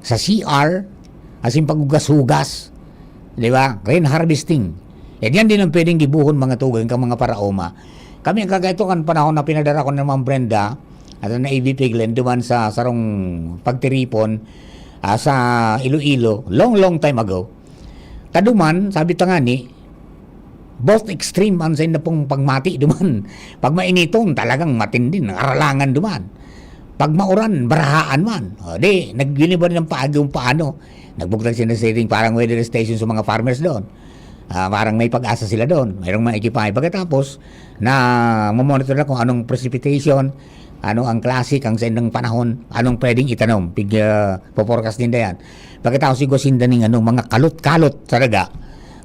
sa C R, asin paghugas-hugas, di ba? Rain harvesting. E diyan din ang pwedeng gibuhon mga tugang kang mga paraoma. Kami ang kagaito kan panahon na pinadara ko naman Brenda, at na A V Piglen, duman sa sarong pagtiripon ah, sa Iloilo, long, long time ago. Kaduman, sabi ta nga ni, both extreme ang sa inda pong pagmati duman. Pag mainiton, talagang matinding aralangan duman. Pag mauran, barahaan man. O, di, nagbiniba rin ang paagi kung paano. Nagbugtang sila sa parang weather station sa mga farmers doon. Ah, parang may pag-asa sila doon. Mayroong mga ekipahe. Pagkatapos, na mamonitor na kung anong precipitation, ano ang klase kang sa indang panahon, anong pwedeng itanom. Pig, ah, po-forecast ninda yan. Pagkatapos, igwa sinda ning ano, mga kalot-kalot talaga.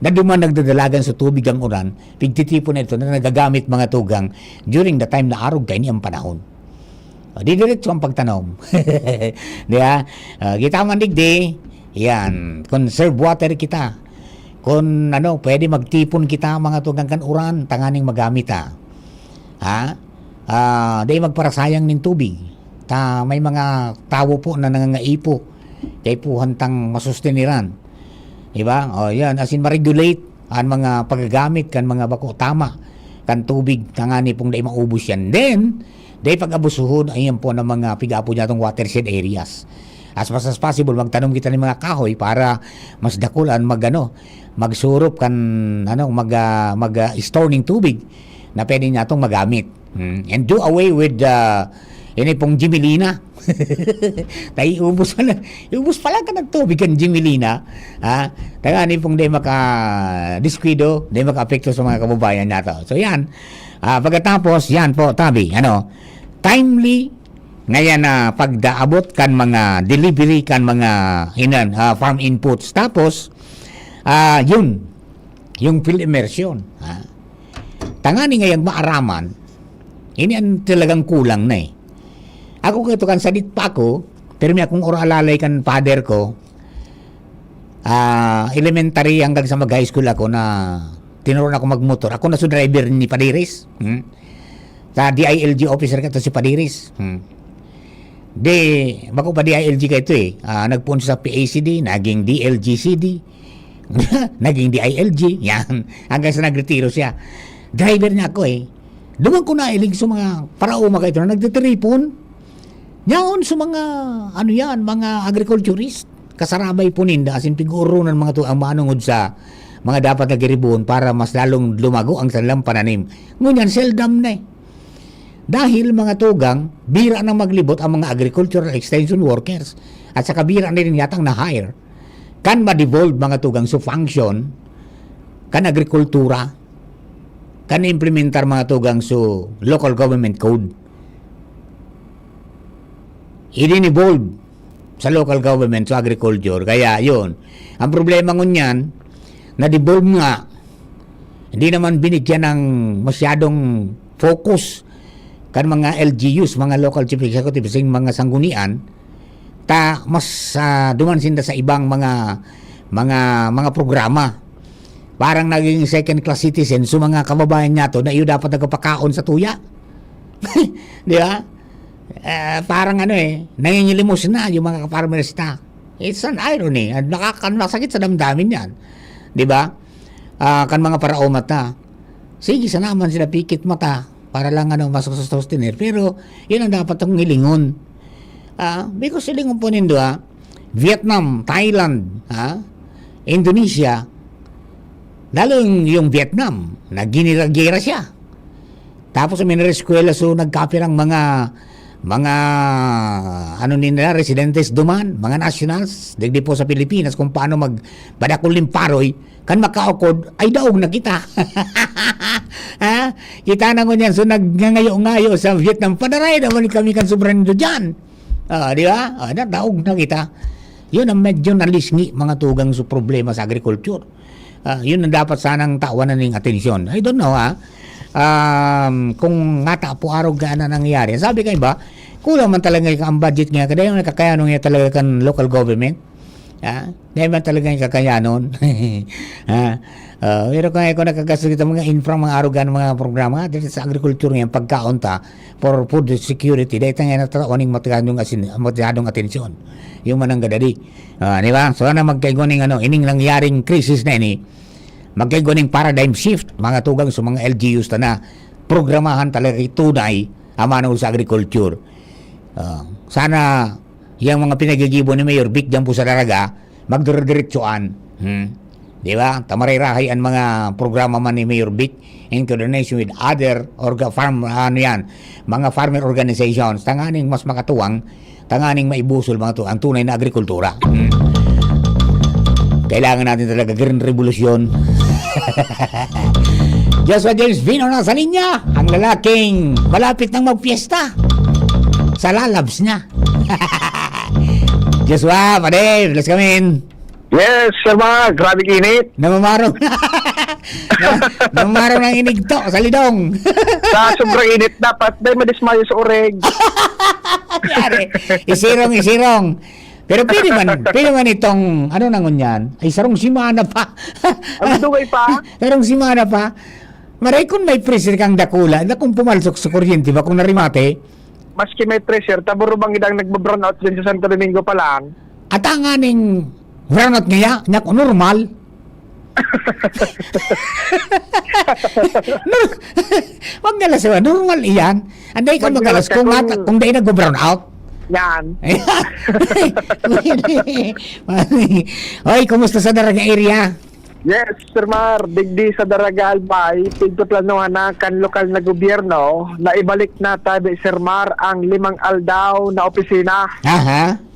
Na duman nagdadalagan sa tubig ang uran, pigtitipon na ito na nagagamit mga tugang during the time na arog kaini ang panahon. O, di diretso ang pagtanom. Di ba? Ah, kita man digdi, yan, conserve water kita. Kung ano, pwede magtipon kita mga tugang kan uran, tanganing magamit ta. Ha? Ah, di magparasayang nin tubig. Ta, may mga tawo po na nangangaipo. Kaipuhan tang masusteniran. Di ba? O, yan, as in, ma-regulate ang mga paggagamit kan mga bako tama kan tubig, tangani pong dai maubos yan. Then, dai pag-abusuhon, ayan po ng mga pigapo niya itong watershed areas. As much as possible, magtanom kita ng mga kahoy para mas dakul ang mag, ano, magsurop kan, ano, mag, ah, mag, ah, store ning tubig na pwede niya itong magamit. Hmm. And do away with the, ini pong Jimelina. Tayo, ubos pala. Ubos pala ka ng tubig kan Jimelina. Ha? Taga ni pong di maka-diskwido, di maka-apekto sa mga kababayan nato. So, yan. Ah, pagkatapos, yan po, tabi, ano, timely ngayon na pagdaabot kan mga delivery kan mga inan, ah, farm inputs. Tapos, ah, yun, yung field immersion. Ha? Tangani ngayang maaraman, ini ang talagang kulang na eh. Ako kaito kan sadit pa ako, pirmi akong oro alalay kan father ko, ah, elementary hanggang sa mag-high school ako na tinuruan ako magmotor. Ako na su driver ni Padiris. Hmm? Sa D I L G officer kaito si Padiris. Hmm. Di, bako pa D I L G kaito eh. Ah, nagpoon sa P A C D, naging D L G C D. Naging D I L G. Yan. Hanggang sa nagretiro siya. Driver niya ako eh. Duman ko nailing sa mga paraoma kaito na nagtitiripon. Yaon sa mga, ano yan, mga agriculturist. Kasarabay po ninda, as in, pig-urunan mga to ang manungod sa mga dapat na giribohon para mas lalong lumago ang kanilang pananim. Ngunyan, seldom na eh. Dahil, mga tugang, bira nang maglibot ang mga agricultural extension workers at saka bira na rin yatang na-hire kan ma-devolve, mga tugang, su function kan agrikultura, kan implementar, mga tugang, su local government code. Idinivolve sa local government, sa agriculture. Kaya, yun. Ang problema ngunyan, na-devolve nga, hindi naman binigyan ng masyadong focus kan mga L G Us, mga local chief executives, yung mga sanggunian, ta mas, ah, duman sinda sa ibang mga, mga, mga programa. Parang naging second class citizen, so mga kababayan niya to, na iyo dapat nagpapakaon sa tuya. Di ba? Eh, parang ano eh, nangingilimos na yung mga farmers ta. It's an irony. At nakaka-, masakit sa damdamin yan. Di ba? Ah, kan mga paraoma ta. Sige, sana man sila pikit mata para lang ano, mas sustenir. Pero, yun ang dapat kong hilingon. Ah, because hilingon po nindo, ah, Vietnam, Thailand, ah, Indonesia, lalo yung, yung Vietnam, nagginira-gira siya. Tapos may nareskwela, so nagkapirang mga, mga, ano nila, residentes duman, mga nationals, digdi po sa Pilipinas, kung paano magpadakul nin paroy, kan makaukod, ay daog na kita. Ha? Kita na ngunyan, so nagngangayo-ngayo sa Vietnam, "Padaray naman kami kan sobra nindo dyan." Ah, di ba? Ah, na, daog na kita. Yun ang medyo nalisngi, mga tugang, sa problema sa agriculture. Ah, yun ang dapat sanang tawanan ning atensyon. I don't know, ah. Um, kung ngata po araw ka na nangyayari. Sabi kayo ba, kulang man talaga ang budget nga, kaya yung nakakayanon nga talaga kan local government. Ah, di man talaga yung kakayanon. Ah, ah, pero kung ako nakagasto kita mga infra, mga arugan, mga programa, dito sa agriculture ngayon, pagkaon ta, for food security, dahil tayo na taon yung matigadong asin-, matigadong atensyon. Yung mananggadadi. Ah, di ba? So, na magkaigo ning ano, ining nangyaring crisis na ini, magkaigo ning paradigm shift, mga tugang sa mga L G Us ta na, programahan talaga yung tunay, ang manahol sa agriculture. Ah, sana, yung mga pinagigibo ni Mayor Vic dyan po sa Daraga, magdire-diretsoan. Hmm? Di ba? Tamaray-rahay ang mga programa man ni Mayor Vic in coordination with other orga-, farm, ano yan, mga farmer organizations. Tanganing mas makatuwang, tanganing maibusol mga to, ang tunay na agrikultura. Hmm. Kailangan natin talaga green revolution. Joshua James Vino nasa linya, ang lalaking malapit nang magpiesta sa lalabs niya. Joshua, pare, bless kami. Yes, Sir Mark. Grabe init. Namamarong. Na-, namamarong ang inigto sa lidong. Sa sobrang init, dapat may madismayo sa oreg. Yari. Isirong, isirong. Pero pwede man, pwede man itong, ano na ngunyan? Ay, sarong simana pa. Ang dugay pa? Sarong simana pa. Maray kung may freezer kang dakula, na kung pumalsok sa kuryente ba, kung narimate? Maski may freezer, taburo bang idang nagba-brownout dyan sa Santo Domingo pa lang? At ang aning brownout ngaya, nya ko normal. Nor-, wag na lang sa normal iyan. Anday ka Mag-brownout magalas ka kung, kung nata-, kung dahil nagba-brownout. Yan. Oy, kumusta sa Daraga area? Yes, Sir Mar, digdi sa Daraga Albay, pigpaplanuhan na kan lokal na gobyerno na ibalik na tabi, Sir Mar, ang limang aldaw na opisina. Aha.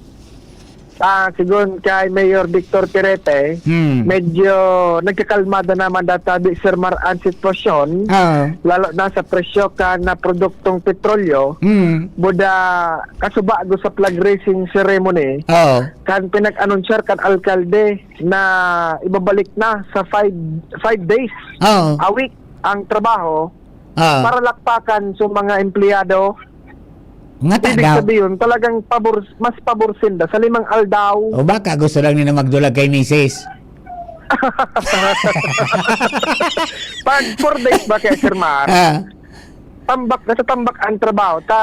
Ah, sigon kay Mayor Victor Pirete, Hmm. medyo nagkakalmada naman databi, Sir Mar, ang sitwasyon, Oo. lalo na sa presyo kan na produktong petrolyo. Hmm. Buda kasubago sa flag raising ceremony, Oo. kan pinag-anunsyar kan alkalde na ibabalik na sa five, five days Oo. a week ang trabaho Oo. para lakpakan sa mga empleyado. Nga ta Ibig daw. sabihin, talagang pabor, mas pabor sinda sa limang aldaw. O baka gusto lang nila magdulag kay misis. Pag four days ba kaya, Sir Mar? Ah. Tambak, nasa tambak ang trabaho. Ta,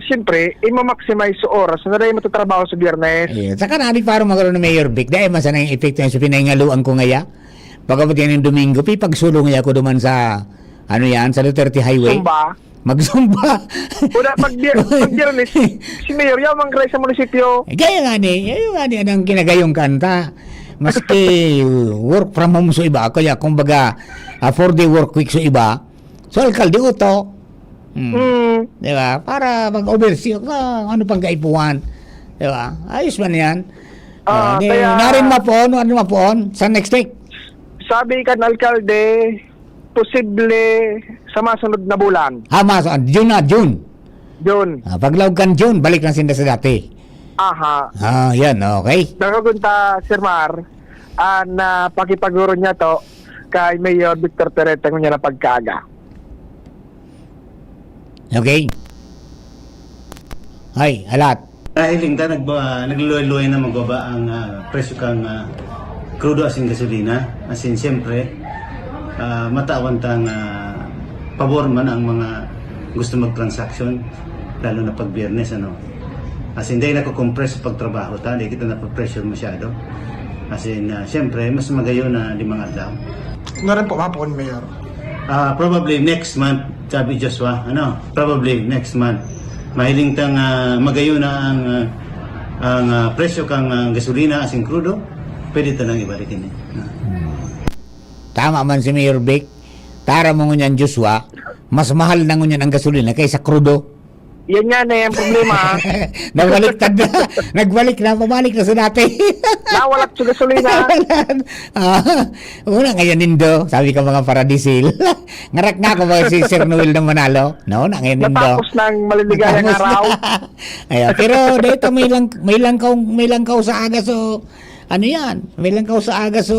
siyempre, i-maximize sa oras na dahil matatrabaho sa Biyernes. Ayun. Saka nani paro magkaroon ng Mayor Vic. Dahil masanay ang epekto niya sa pinahingaluan ko ngaya. Pagkabot yan ng Domingo, pipagsulong niya ako duman sa, ano yan, sa Duterte Highway. Sumba. Magsumba. Wala, pag Bier-, pag Biyernes, si Mayor, yaman ka sa munisipyo. Eh, kaya nga ni, kaya nga ni, anong kinagayong kanta? Maski work from home so iba, kaya kumbaga, ah, four-day work week so iba, so alkalde, oto. Hmm. Mm. Di ba? Para mag-oversee ka, ano pang kaipuhan. Di ba? Ayos man yan. Ah, Ah, di, kaya narin mapoon, ano mapoon, sa next week? Sabi kan alkalde, posible sa masunod na bulan. Ah, mas, ah, June na, June. June. Ah, paglaog kan June, balik lang sinda sa dati. Aha. Ah, yan, okay. Nakagunta, Sir Mar, an, ah, pakipaguro niya to kay Mayor Victor Perete ngunyan na pagkaaga. Okay. Ay, alat. Nahiling ta, nagba-, nagluluway-luway na magbaba ang, ah, presyo kan, ah, krudo asin gasolina. Asin, siyempre, ah, matawan tang, ah, pabor man ang mga gusto magtransaksyon, lalo na pag Biyernes, ano. Asin, dahil nako-compress sa pagtrabaho ta, di kita napapressure masyado. Asin, ah, siyempre, mas magayon na limang aldaw. Ngaran po, mapon, Mayor. Ah, probably next month, sabi Joshua, ano, probably next month. Mahiling tang, ah, magayon na ang, ah, ang, ah, presyo kan, ah, gasolina asin krudo, pwede ta nang ibalik ini. Ah. Hmm. Tama man si Mayor Vic. Tara mo ngunyan, Joshua, mas mahal na ngunyan ang gasolina kaysa krudo. Yan nga na yung problema. Nagbaliktad na. Nagbalik na, pabalik na sa dati. Nawalat sa gasolina. Nawalan. Ah, una ngayon nindo, sabi ka mga paradisil. Ngarak na ako ba si Sir Noel na Manalo? No, na ngayon nindo. Natapos ng maliligayang Natapos na. araw. Ayan, pero dito may lang, may langkaw, may langkaw sa aga, so ano yan? May langkaw sa aga, so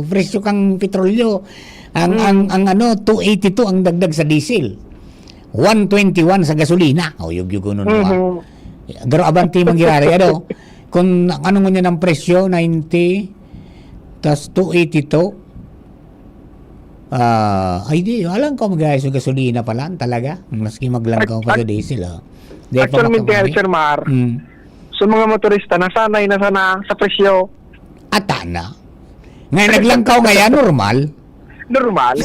presyo kang petrolyo. Ang, Mm. ang, ang ano, two eighty-two ang dagdag sa diesel. One twenty-one sa gasolina. O, yugyugon nun, ah. Mhm. Garo abante mangyari, ano? Kung ano ngunyan ang presyo, ninety, tas two eighty-two. Ah, ay di, alam ko mag-ayos yung gasolina pala, talaga. Maski maglangkaw pa sa Act-, diesel, ah. Di pa actually, makapahingi. Sir Mar, Mm. so mga motorista, nasanay na sana sa presyo. Ata na. Ngayon, naglangkaw ngayon, normal. Normal.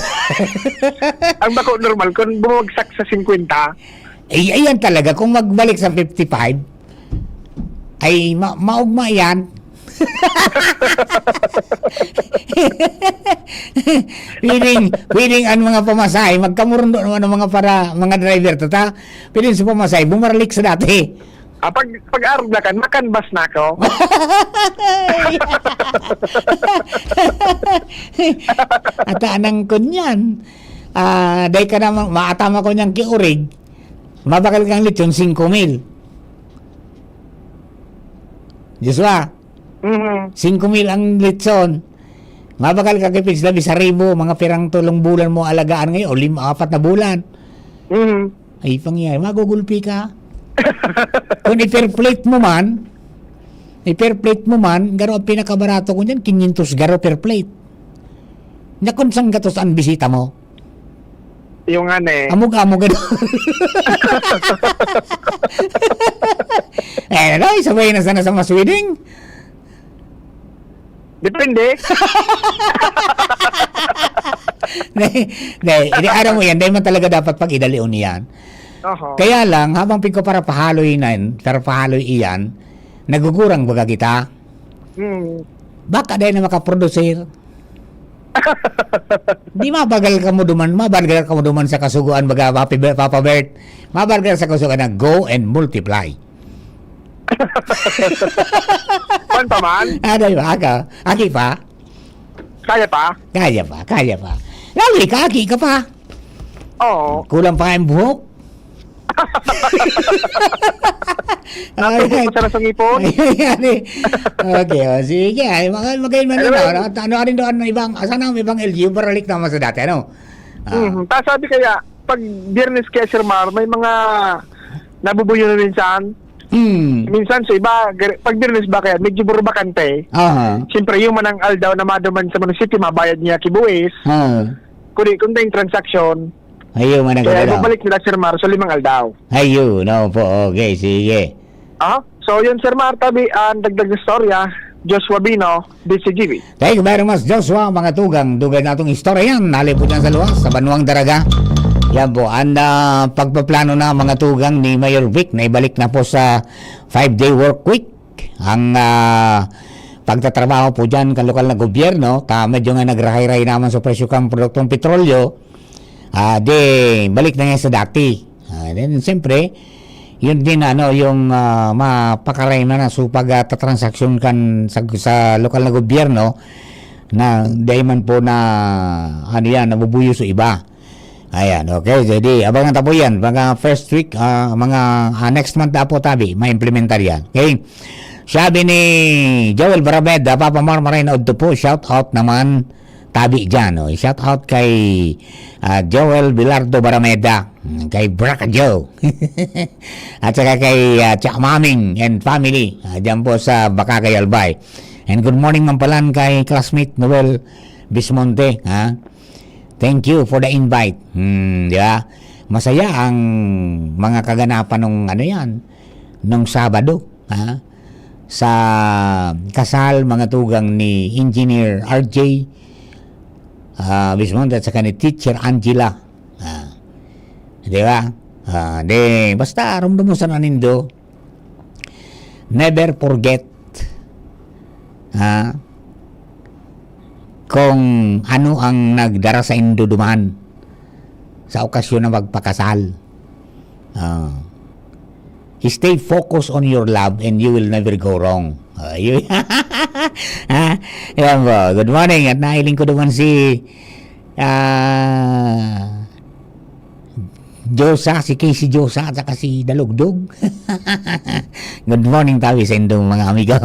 Ang bako normal, kung bumagsak sa fifty. Ay, ayan talaga, kung magbalik sa fifty-five, ay, ma-, maugma yan. Pwedeng, pwedeng ang mga pamasahe, magkamurundo naman ang mga para, mga driver, tata? Pwedeng sa pamasahe, bumaralik sa dati. Ah, pag, pag-arog na kan, makanbas na ako. Ata anang kunyan. Ah, dai ka naman, maatama ko niyang kiurig. Mabakal kang lechon, singko mil. Joshua, Mhm. singko mil ang lechon. Mabakal ka kay Pidge Labi sa ribo, mga pirang tulong bulan mo alagaan ngayon, o lima, apat na bulan. Mhm. Ay, pangyayari, magugulpi ka. Kung i-per plate mo man, i-per plate mo man, garo ang pinakabarato ko niyan, quinientos garo per plate. Na kung saan gatos ang bisita mo? Yung ano eh. Amog-amog ka daw. Eh, ano, isabay na sana sa mas wedding? Depende. Hindi, hindi. Hindi, aram mo yan. Dahil man talaga dapat pag-idalion yan. Oho. Kaya lang, habang pigkaparapaharoy na yan, parapahaloy iyan, nagugurang baga kita. Hmm. Baka dahil na makaproducer. Di mabagal ka mo duman, mabagal ka mo duman sa kasugoan, baga, Papi Ber-, Papa Bert. Mabagal sa kasugoan na go and multiply. Kuwan pa man? Ah, di ba? Aka, aki pa? Kaya pa? Kaya pa, kaya pa. Lagi ka, aki ka pa. Oo. Kulang pa nga yung buhok. Natubo Ayan. pa sana sa ngipon. Ayan, eh. Okay, oh, sige. Ay, mag-, magayon man Anyway. yun, ano? Ano, ano, ano, ano, ibang, asan ang ibang L G U? Baralik naman sa dati, ano? Ah. Mhm. Ta sabi kaya, pag Biyernes kaya, Sir Mar, may mga nabubuyo na minsan. Hmm. Minsan sa iba, gar-, pag Biyernes ba kaya, medyo burubakante. Aha. Siyempre, yung man ang aldaw na maduman sa munisipyo, mabayad niya kibuwis. Ah. Kundi, kung tayong transaksyon, Ayun, man ang kaya gabalaw. ibabalik nila, Sir Mar, sa limang aldaw. Ayun, opo, okay, sige. Ah, so yun, Sir Mar, tabi, ang dagdag na istorya, Joshua Bino, D C G B. Thank you very much, Joshua. Mga tugang, dugay na itong istorya yan. Nalipod yan sa luwas, sa Banwang Daraga. Yan po, ang, ah, pagpaplano na, mga tugang, ni Mayor Vic na ibalik na po sa five-day work week. Ang, ah, pagtatrabaho po diyan kan lokal na gobyerno, ta medyo nga nagrahay-rahay naman sa presyo kan produktong petrolyo, ah, di balik na nga sa dati. Ah, then, siyempre, yun din, ano, yung, ah, mapakaray na na so pag, ah, tatransaksyon kan sa, sa lokal na gobyerno na dahil man po na, ano yan, nabubuyo sa iba. Ayan, okay. Jadi, abangan ta po yan. Mga first week, ah, mga, ah, next month na po, tabi, ma-implementar yan. Okay? Sabi ni Joel Barameda, Papa Marmaray na udto po, shout out naman, tabi dyan. Oh. Shout out kay, ah, Joel Bilardo Barameda, mm, kay Braca Joe. At saka kay, ah, Cha Maming and family, ah, dyan po sa Bacacay, Albay. And good morning man palan kay classmate Noel Bismonte, ha? Thank you for the invite. Hmm, di ba? Masaya ang mga kaganapan nung ano yan, nung Sabado, ha? Sa kasal, mga tugang ni Engineer R J, ah, Bismonte at saka ni Teacher Angela. Ah, di ba? Ah, di, basta rumdumusan na nindo. Never forget, ha, kung ano ang nagdara saindo duman sa okasyon na magpakasal. Ah. Stay focused on your love and you will never go wrong. Ah, yun. Ha? Yan po. Good morning. At nahiling ko naman si, ah, Diyosa, si Casey Diyosa, at saka si Dalugdog. Good morning, tabi, sa indong mga amigo,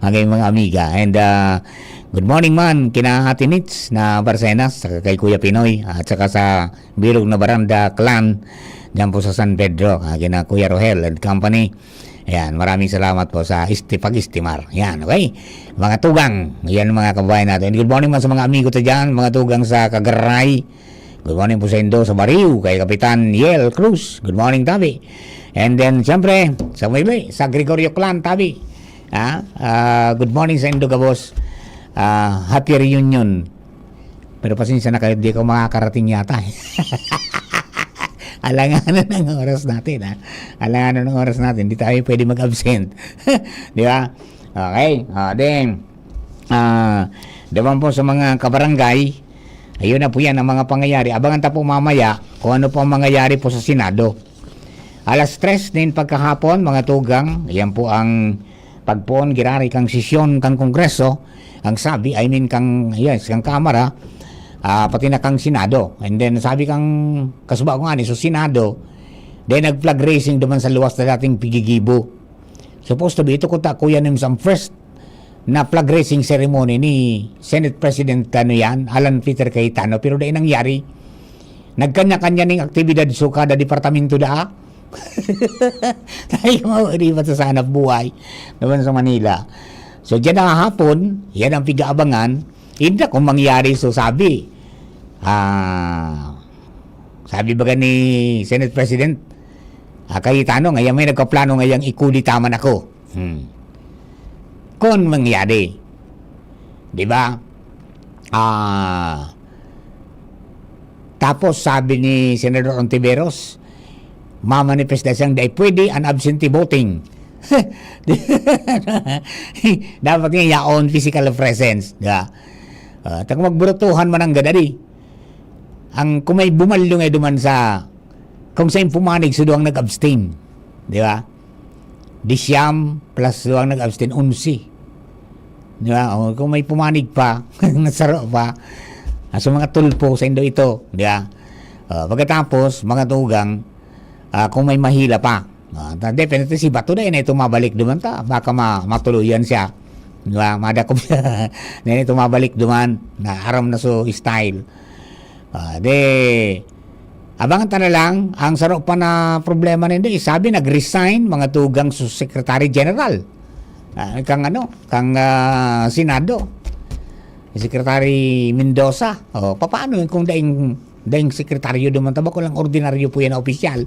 mga, mga amiga. And, ah, good morning man, kina Ate Nits na Barcenas, saka kay Kuya Pinoy, at saka sa Bilog na Baranda Clan, dyan po sa San Pedro, ah, kina Kuya Rohel and company. Ayan, maraming salamat po sa isti-, pag-istimar. Yan, okay? Mga tugang, yan mga kababayan natin. Good morning man sa mga amigo ta dyan, mga tugang sa Kagaray. Good morning po sa indo, sa Bariw, kay Kapitan Yel Cruz. Good morning, tabi. And then, siyempre, sa Maybay, sa Gregorio Clan, tabi. Ha? Ah, good morning sa indo, gabos. Ah, happy reunion. Pero pasensya na kayo, di ko makakarating yata. Alanganan ang oras natin, ha? Alanganan ang oras natin. Di tayo pwede mag-absent. Di ba? Okay. Ah, then, ah, naman po sa mga kabarangay, ayun na po yan ang mga pangyayari. Abangan ta po mamaya kung ano po ang mangyayari po sa Senado. Alas tres din pagkahapon, mga tugang, yan po ang pagpoon giraray kang sesyon kang Kongreso, ang sabi, I mean, kang, yes, kang Kamara, ah, pati na kang Senado. And then, sabi kang kasuba ko nga ni, so Senado, then nag-flag raising duman sa luwas na dating pigigibo. Supposed to be, ito ko ta, Kuya Nim, sa first na flag raising ceremony ni Senate President, ano yan, Alan Peter Cayetano, pero dai nangyari. Nagkanya-kanya ning aktibidad so kada departamento daa. Tayo mawari pa sa sanap buhay naman sa Manila. So, diyan na hapon, yan ang pig-aabangan. Hindi kung mangyari so sabi. Ah, sabi baga ni Senate President, ah, Cayetano, ngayon may nagkaplano ngayang ikudita man ako. Hmm. Kung mangyari, di ba? Ah, tapos sabi ni Senador Ontiveros, mamanifesta siyang dai pwede an absentee voting. Dapat nga yaon physical presence, di ba? Ah, ta kung magburutuhan man ang gadadi, ang kung may bumalyo nga duman sa, kung sa impumanig, sa duwang nag-abstain, di ba? Di siyam plus duwang nag-abstain, onse. Di ba? O, kung may pumanig pa, nasaro pa, ah, sa mga tulpo, sa indo ito, di ba? Ah, pagkatapos, mga tugang, ah, kung may mahila pa. Ah, ta-, definitely, si Bato na yun, ito mabalik duman ta. Baka ma-, matuluyan siya. Di ba? Madakop siya. Na ito mabalik duman. Na aram na so style. Ah, de, abangan ta na lang. Ang saro pa na problema nindo, eh, sabi, nag-resign, mga tugang su Secretary General. Ah, kang ano, kang, ah, Senado. Secretary Mendoza. O, papaano yun kung daing, daing sekretaryo duman? Taba ko lang, ordinaryo po yan na opisyal.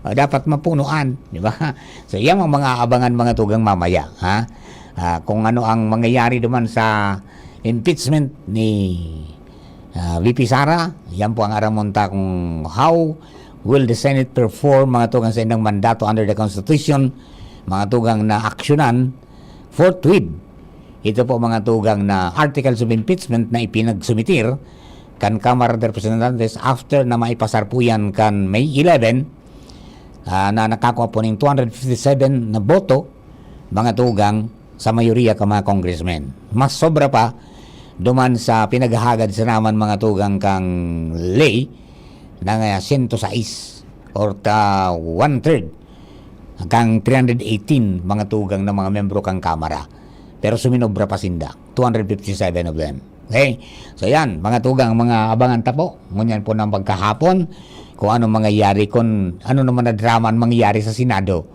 Ah, dapat mapunuan, di ba? So, yan ang mga abangan, mga tugang, mamaya, ha? Ah, kung ano ang mangyayari duman sa impeachment ni, ah, V P Sara, yan po ang aramon ta kung how will the Senate perform, mga tugang, sa indang mandato under the Constitution, mga tugang, na aksyonan forthwith. Ito po, mga tugang, na articles of impeachment na ipinagsumitir kan Kamara de Representantes after na maipasar po yan kan May eleven, ah, na nakakua po ning two hundred fifty-seven na boto, mga tugang, sa mayoriya ka mga congressmen. Mas sobra pa duman sa pinaghahagad sa naman, mga tugang, kang Ley, na nga sento sais or ta one-third kang three hundred eighteen, mga tugang, na mga membro kang Kamara. Pero suminobra pa sinda, two hundred fifty-seven of them. Okay? So yan, mga tugang, mga abangan ta po. Ngunyan po ng pagkahapon, kung ano mangyayari, kung ano naman na drama ang mangyayari sa Senado.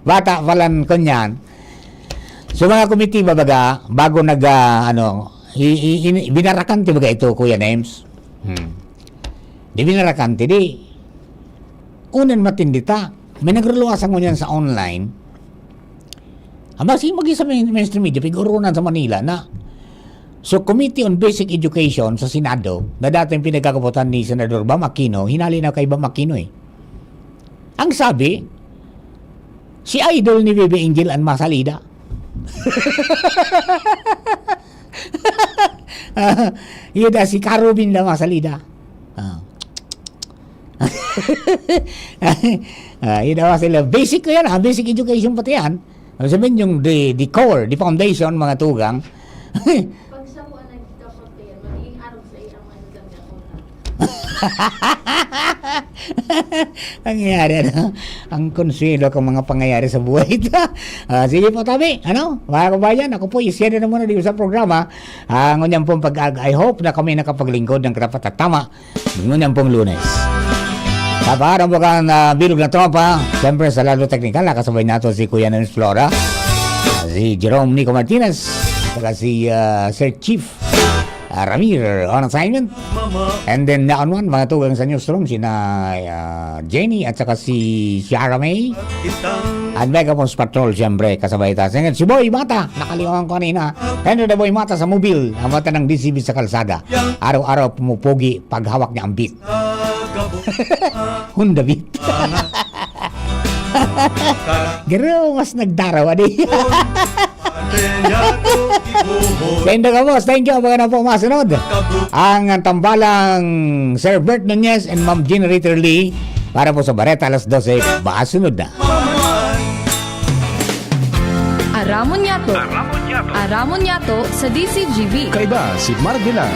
Bata pa lang kunyan. So, mga komitiba, baga, bago nag, ah, ano, i-, i-, ini-, binarakante baga ito, Kuya Nems? Hmm. Di binarakante, di. Unan matindi ta. May nagruluwasan ngunyan sa online. Ang mga sige, maging sa main-, mainstream media, pig-urunan sa Manila na. So, Committee on Basic Education sa Senado, na dati yung pinagkakapotan ni Senador Bam Aquino, hinali na kay Bam Aquino eh. Ang sabi, si idol ni Bebe Angel ang masalida. Yun na, si Karubin na masalida. Ah. Ah, yun na, sila. Basic ko yan, ha? Basic education pati yan. Ang sabihin yung the, the core, the foundation, mga tugang. Pag siya po ang nagkakapot yan, magiging arog sa iyang ano, ganda ko na. Nangyayari, ano? Ang konsuelo kang mga pangyayari sa buhay ito. Ah, sige po, tabi. Ano? Mga kabayan, ako po, isyan na muna dito sa programa. Ah, ngunyan pong pag-ag-, I hope na kami nakapaglingkod ng karapat at tama. Ngunyan pong Lunes. Sa pangalan po kan, ah, bilog na tropa, siyempre sa lalo teknikal, nakasabay nato si Kuya Nens Flora, si Jerome Nico Martinez, saka si, ah, Sir Chief, ah, Ramir on assignment. And then, naon man, mga tugang sa newsroom, sina, ah, Jenny at saka si Shara May. At Mega Force Patrol, siyempre, kasabay ta. Singit si Boy Mata, nakaliwangan ko kanina. Henry the Boy Mata sa mobil, ang mata ng D C B sa kalsada. Araw-araw pumupugi, paghawak niya ang beat. Honda Beat. Garo, mas nagdaraw, adi. Thank you, boss. Thank you. Abangan na po masunod ang tambalang Sir Bert Nunez and Ma'am Jean Ritter Lee para po sa Bareta alas dose. Masunod na. Aramon Yato. Aramon Yato. Aramon Yato sa D C G B. Kaiba si Marvila.